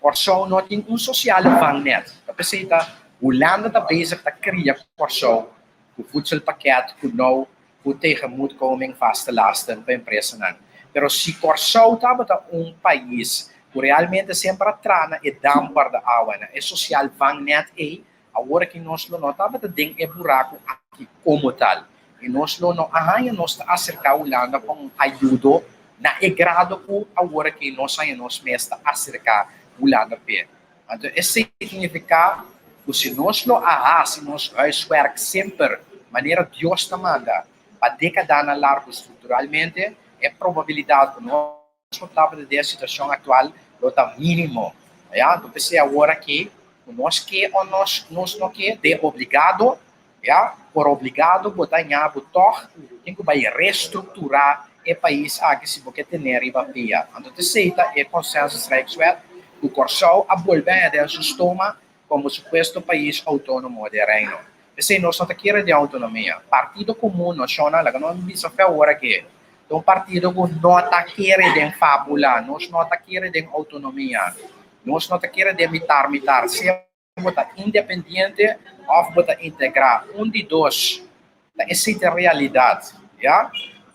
Kòrsou no tin un sosiale vangnet, ta p'esei ta Hulanda ta bezig ta kria Kòrsou ku voedselpakket, ku nou ku tegemoetkoming vaste lasten pa empresanan. Pero si Kòrsou tabata un pais ku realmente semper a traha na e damper de awa, na e sosial vangnet ei, awor aki nos lo no tabata den e buraku aki komo tal. I nos lo no a haña nos ta aserká Hulanda pa un ayudo na e grado ku awor aki nos haña nos mes ta aserká Hulanda p'e. Anto esei signifiká ku si nos lo a hasi nos huiswerk semper manera Dios ta manda pa dékadanan largu strukturalmente, e probabilidat ku nos lo tabata den e situashon aktual lo ta mínimo. Ya, anto p'esei awor aki ku nos ke o nos nos no ke, den obligado, ya, por obligado bo ta ña bo tòg tin ku bai restrukturá e pais aki si bo ke tene riba pia. Anto t'esei ta e Consensus Rijkswet. ku Kòrsou a bolbe haña den su stoma komo supuesto pais outónomo den Reino. P'esei nos no ta kere den outonomia. Partido Komun Nashonal, laga nos bisa fe awor aki, ta un partido ku no ta kere den fábula, nos no ta kere den outonomia, nos no ta kere den mitar mitar, sea bo ta independiente òf bo ta integrá, un di dos. Ta esei ta realidat, ya.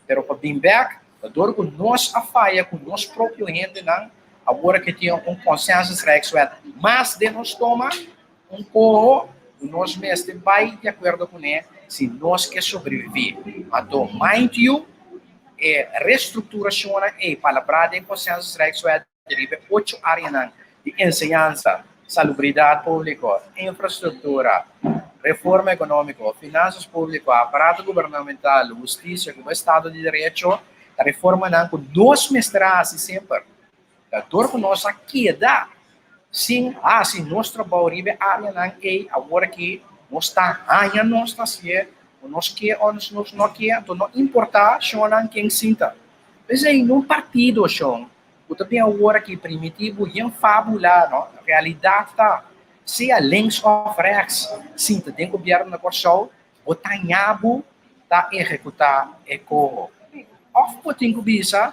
Pero pa bin bèk, ta dor ku nos a faya ku nos propio hendenan, awor ke tin un consensus rijkswet mas den nos toma, un koho ku nos mester bai di akuerdo kuné si nos ke sobreviví. Anto, mind you, e restrukturashonnan ei palabrá den consensus rijkswet riba e ocho áreanan di enseñansa, salubridat públiko, infrastruktura, reforma ekonómiko, finansas públiko, aparato gubernamental, hustisia ku bo estado di derecho, ta reformanan ku nos mester a hasi semper. Ta dor ku nos a keda sin hasi nos trabou riba e áreanan ei, awor aki nos ta haña nos ta hasié ku nos ke òf nos no ke, anto no importá shonnan ken sinta. P'esei no partido shon ku ta bin awor aki primiti bo yen fabula no, realidat ta sea links òf rèks sinta den gobièrnu na Kòrsou bo ta haña bo ta ehekutá e koho òf bo tin ku bisa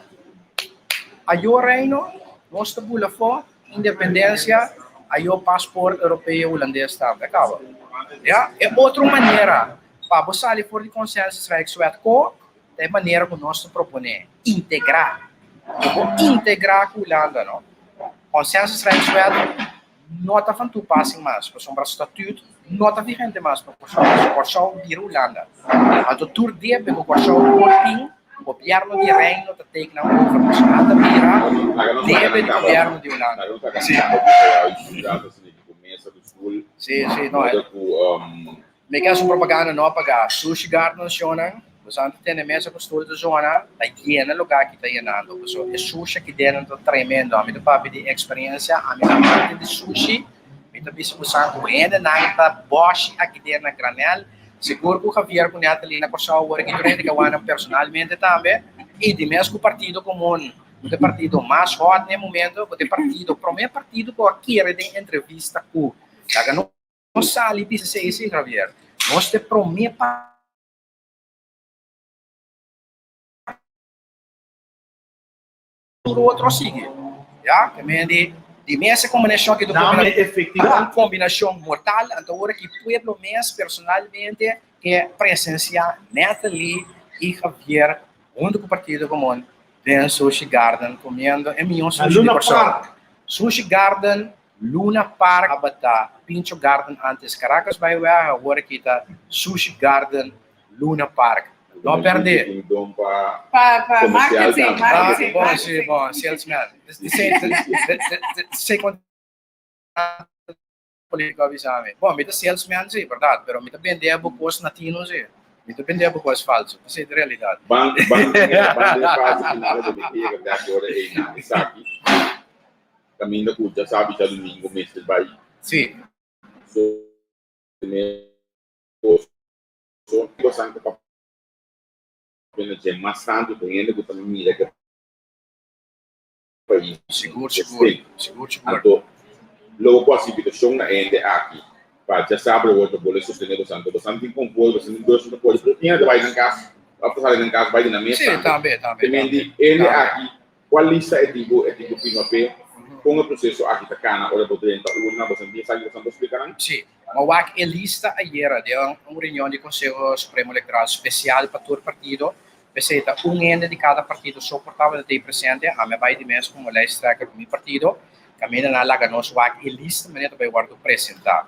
ayo reino nos ta bula afó independensia ayo pasport europeo hulandes tambe a kaba ya e otro manera pa bo sali for di consensus rijkswet ko Ta e manera ku nos ta proponé, integrá. Bo por integrá ku Hulanda, no? Consensus Rijkswet no ta van toepassing mas, pasobra statuut no ta vigente mas pa Kòrsou, pasobra Kòrsou bira Hulanda. Anto tur debe ku Kòrsou por tin, gobièrnu di Reino ta take nan over, pasobra nan ta bira debe di gobièrnu di Hulanda. Sí. Sí, sí, no. Mi ke haci un propaganda no a paga. Sushi Garden shownan, boso antes tene mesa cu stoel ta zona, ta yena lugar ki ta yenando. Paso e sushi aki dentro ta tremendo. Ami ta papia di experiencia, ami ta amante di sushi. Mi ta bisa bosan cu hendenan ta boshi aki den na granel. Sigur cu Javier cu Natalie na Corsou awor aki tur hende ke wak nan personalmente tambe. Y di mes cu Partido Comun, cu ta e partido mas hot na e momento, cu ta e partido, prome partido cu a kere den entrevista cu laga no. Nos sali bisa esei si, Javier. Nos ta e promé pa. Tur otro a sigui. Ya, ke men di, di mes e kombinashon aki ta un kombinashon mortal, anto ora ki pueblo mes personalmente ke presensiá Natalie i Javier huntu ku Partido Komun den Sushi Garden komiendo e mihó sushi di Kòrsou. Sushi Garden Luna Park tabata Pincho Garden antes Caracas bai wega awor aki ta Sushi Garden Luna Park no perde. Pa pa marketing marketing Bon si bon salesman Esei kon politico a bisa mi bon mi ta salesman si berdad pero mi ta bende bo kos latino si mi ta bende bo kos falso esei ta realidad. Ban ban ban den fase final bo ta yega bek ora ei esaki. Kaminda ku djasabi djadumingu mester bai. Sí. So ne boso bosan ta papia na dje mas tantu ta hende ku ta mira ke pais Sigur, sigur, esei. sigur, sigur. Anto logo ku hasi invitashon na hende aki pa djasabra awor pa bole sostene bosan. Anto bosan tin konvoi, bosan tin bus, bosan ta kore, pero tin hende ta bai nan kas òf ta sali nan kas bai di nan mes Sí, tambe. tambe, tambe, Te men tambe, di hende tambe. aki Kua lista e tin ku e tin ku firma p'e? Kon e proseso aki ta kana ora bo drenta urna? Bo san tin esaki bo san por splika nan? Sí. Ma wak e lista ayera den un reunion di Konseho Supremo Elektoral spesial pa tur partido. P'esei ta un hende di kada partido so por tabata tei presente. Ami a bai di mes komo lijsttrekker ku mi partido. Kaminda nan a laga nos wak e lista manera ta bai wòrdu presentá.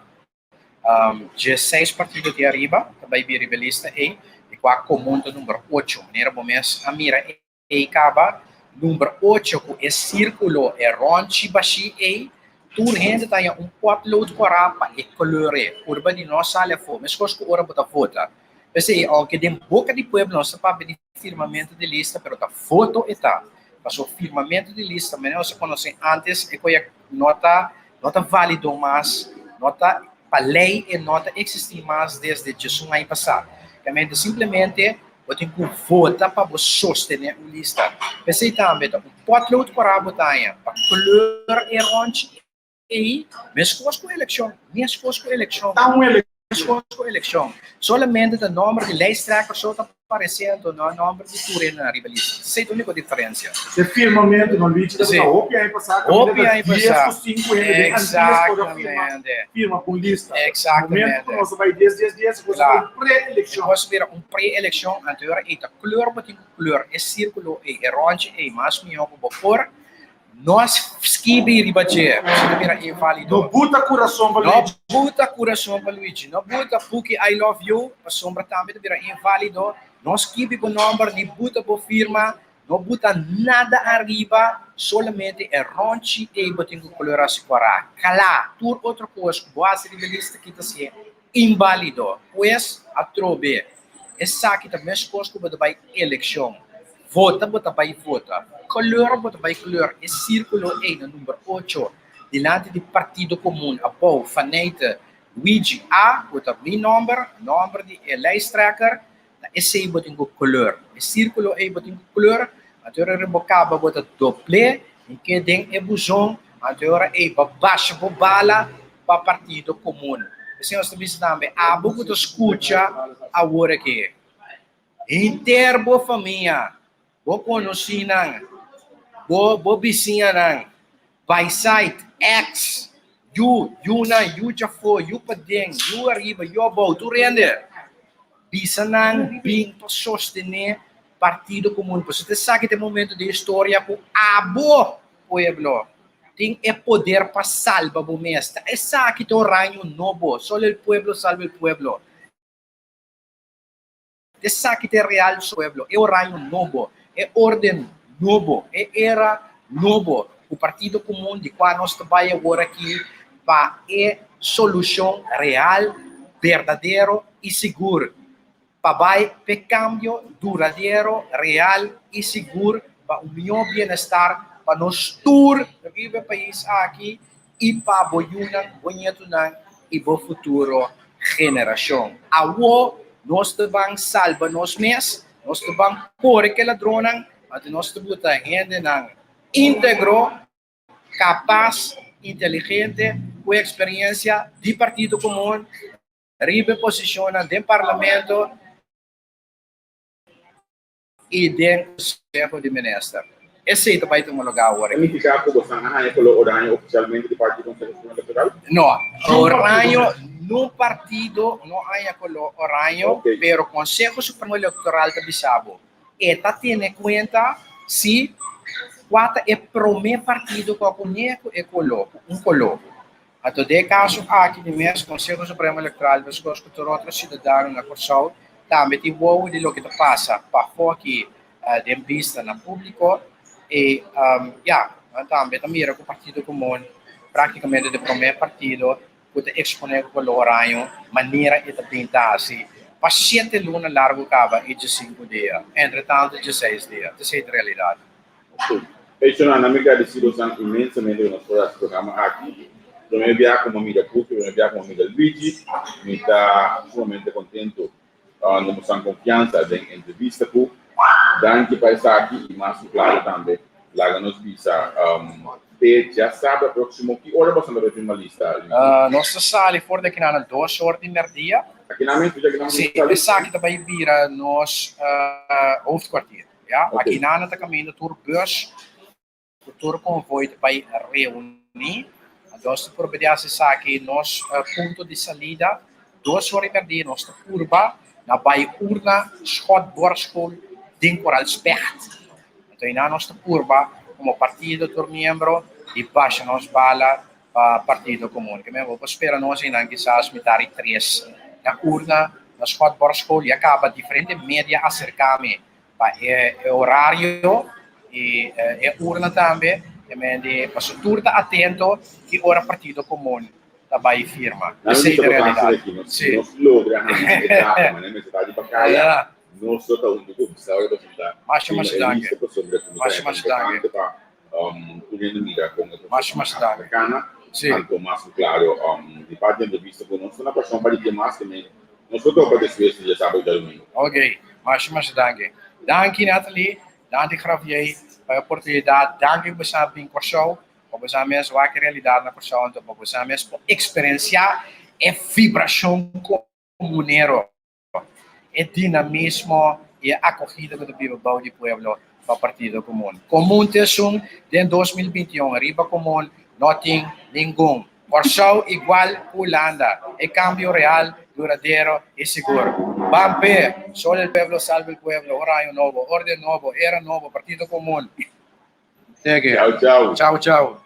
Diesseis partido di ariba ta bai bira riba e lista ei, di kua Komun ta number ocho. Manera bo mes a mira Ei kaba number ocho ku e sirkulo e rònchi bashí ei, tur hende ta haña un potlood kòrá pa e kleur ei. Purba di no sali afó, meskos ku ora bo ta vota. P'esei, ounke den boka di pueblo nos ta papia di firmamentu di lista, pero ta voto e ta. Pasobra firmamentu di lista, manera nos a konosé ántes, e koe no ta no ta válido mas, no ta pa lei e no ta eksistí mas desde djesun aña pasá. Kamente simplemente. Bo tin ku vota pa bo sostené un lista. P'esei tambe ta un potlood kòrá bo ta haña pa kleur e ròntji ei, meskos ku elekshon, meskos ku elekshon. Ta un elekshon. Meskos ku elekshon. Solamente ta nòmber di lijsttrekker so ta paresé anto no nòmber di tur hende riba lista. Esei ta úniko diferensia. E firmamentu no Luigi ta Sí. ta hopi aña pasá Hopi kaminda ta aña dies pasá. ku sinku hende den antes por a firma Exactamente. firma ku un lista. Momento Exactamente. ku nos a bai dies dies dies ku Kla. un pre-elekshon. E kos bira un pre-elekshon anto e ora ei ta kleur bo tin ku kleur e sírkulo ei e ròntje ei mas mihó ku bo por. No skibi riba dje, pasobra ta bira inválido. No buta kurason pa No Luigi. buta kurason pa Luigi. No buta Puki I love you, pasobra tambe ta bira inválido. No skibi bo nòmber ni buta bo firma. No buta nada ariba, solamente e ròntji ei bo tin ku kolorá si kòrá. Kla, tur otro kos ku bo hasi riba e lista aki ta sier inválido. Pues, atrobe, esaki ta meskos ku bo ta bai elekshon. Vota bo ta bai vota. Kleur bo ta bai kleur. E sírkulo ei na number ocho, dilanti di Partido Komun, abou, Faneyte Luigi A, ku ta mi nòmber, nòmber di e lijsttrekker, ta esei bo tin ku kleur. E sírkulo ei bo tin ku kleur, anto ora bo kaba bo ta dopl'é i ke den e buzon, anto e ora ei bo basha bo bala pa Partido Komun. P'esei nos ta bisa tambe, abo ku ta skucha awor aki, Henter bo famia, bo konosínan, bo bo bisiñanan, bai site, ex, yu, yunan, yu djafó, yu paden, yu ariba, yu abou, tur hende, bisa nan bin pa sostené Partido Komun. Pasobra ta esaki ta e momento den historia ku abo, pueblo, tin e poder pa salba bo mes. Ta esaki ta oraño nobo, solo el pueblo salva el pueblo. Esaki ta e real pueblo, e oraño nobo, e orden nobo, e era nobo ku Partido Komun di kua nos ta bai awor aki pa e solushon real, berdadero i sigur pa bai p'e kambio duradero, real i sigur pa un mihó bienestar pa nos tur riba e pais aki i pa bo yunan, bo ñetunan i bo futuro generashon. Awo nos ta ban salba nos mes, nos ta ban kore ku e ladronnan, anto nos ta buta hendenan íntegro, kapas, inteligente, ku eksperensia di Partido Komun riba e posishonnan den Parlamento i den Conseho di Minister. Esei ta bai tuma lugá awor Ta aki. nifiká ku boso a haña koló oraño ofisialmente di parti di Conseho Supremo Electoral? No, oraño, nun partido no haña koló oraño, Ok. pero Conseho Supremo Electoral ta bisa bo, e ta tene kuenta si kua ta e promé partido ku a kuné ku e koló, ku un koló. Anto den e kaso aki di mes Konseho Supremo Elektoral meskos ku tur otro siudadano na Kòrsou tambe tin wowo di loke ta pasa pafó aki den bista na públiko i ya nan tambe ta mira ku Partido Komun práktikamente ta e promé partido ku ta eksponé ku koló oraño manera e ta bin ta hasi pa shete luna largu kaba i diesinku dia entretanto dieseis dia ta esei ta realidat. Ok. Personal, mi gradeci bosan inmensamente cu nos por haci programa aki. Prome bia cu mi amiga Pupi, prome bia cu mi amiga Luigi. Mi ta sumamente contento na bosan confiansa den entrevista cu. Danki pa esaki y mas cu claro tambe laga nos bisa te djasabra proximo. Ki ora bosan ta bay firma lista, Luigi? Nos ta sali for di akinan na dos or di merdia. Akinan mes? Akinan mes? Si, esaki ta bay bira nos hoofdkwartier. Ya, Ok. aki nan ta caminda tur bus cu tur convoy ta bay reuni. Nos ta purba di haci esaki nos punto di salida dos ora y merdia nos ta purba na bay urna Schotborgschool den Koraal Specht. Anto einan nos ta purba como partido tur miembro di basha nos bala pa Partido Komun. Ke men bo por spera nos einan kisas mitar i tres na urna na Schotborgschool. Ya kaba diferente media aserká mi pa e orario i e urna tambe. Ke men di paso tur ta atento ki ora Partido Komun ta bai firma. Nan Esei bisa ta bo realidat. fásil aki, nos Sí. nos logra haña e data, manera mester ta di bakaya. Ja. Nos lo ta huntu ku bisa ora bo sinta Masha firma masha e danki. lista pasobra ku mi ta Masha haña masha danki. importante pa Poniendo mira con e Masha masha danki. Africana, Sí. anto mas cu claro, di parti entrevista cu nos ta na pasion pa di mas que me nos lo topa despues di djasabado y djadomingo. Ok. Masha masha danki. Danki, Natalie. Danki, Javier, pa e oportunidat. Danki pa bo bin Kòrsou. Pa bo mes wak e realidat na Kòrsou, anto pa bo mes eksperensiá e vibrashon komunero, e dinamismo i akohida ku ta biba bou di pueblo pa Partido Komun. Komun ta esun den 2021, riba komun no tin ningun. Kòrsou igual Hulanda. E kambio real, duradero i sigur. Ban p'e, solo el pueblo salva el pueblo. Orario nobo, orden nobo, era nobo, Partido Komun. Tege. Tchau, tchau. Tchau, tchau.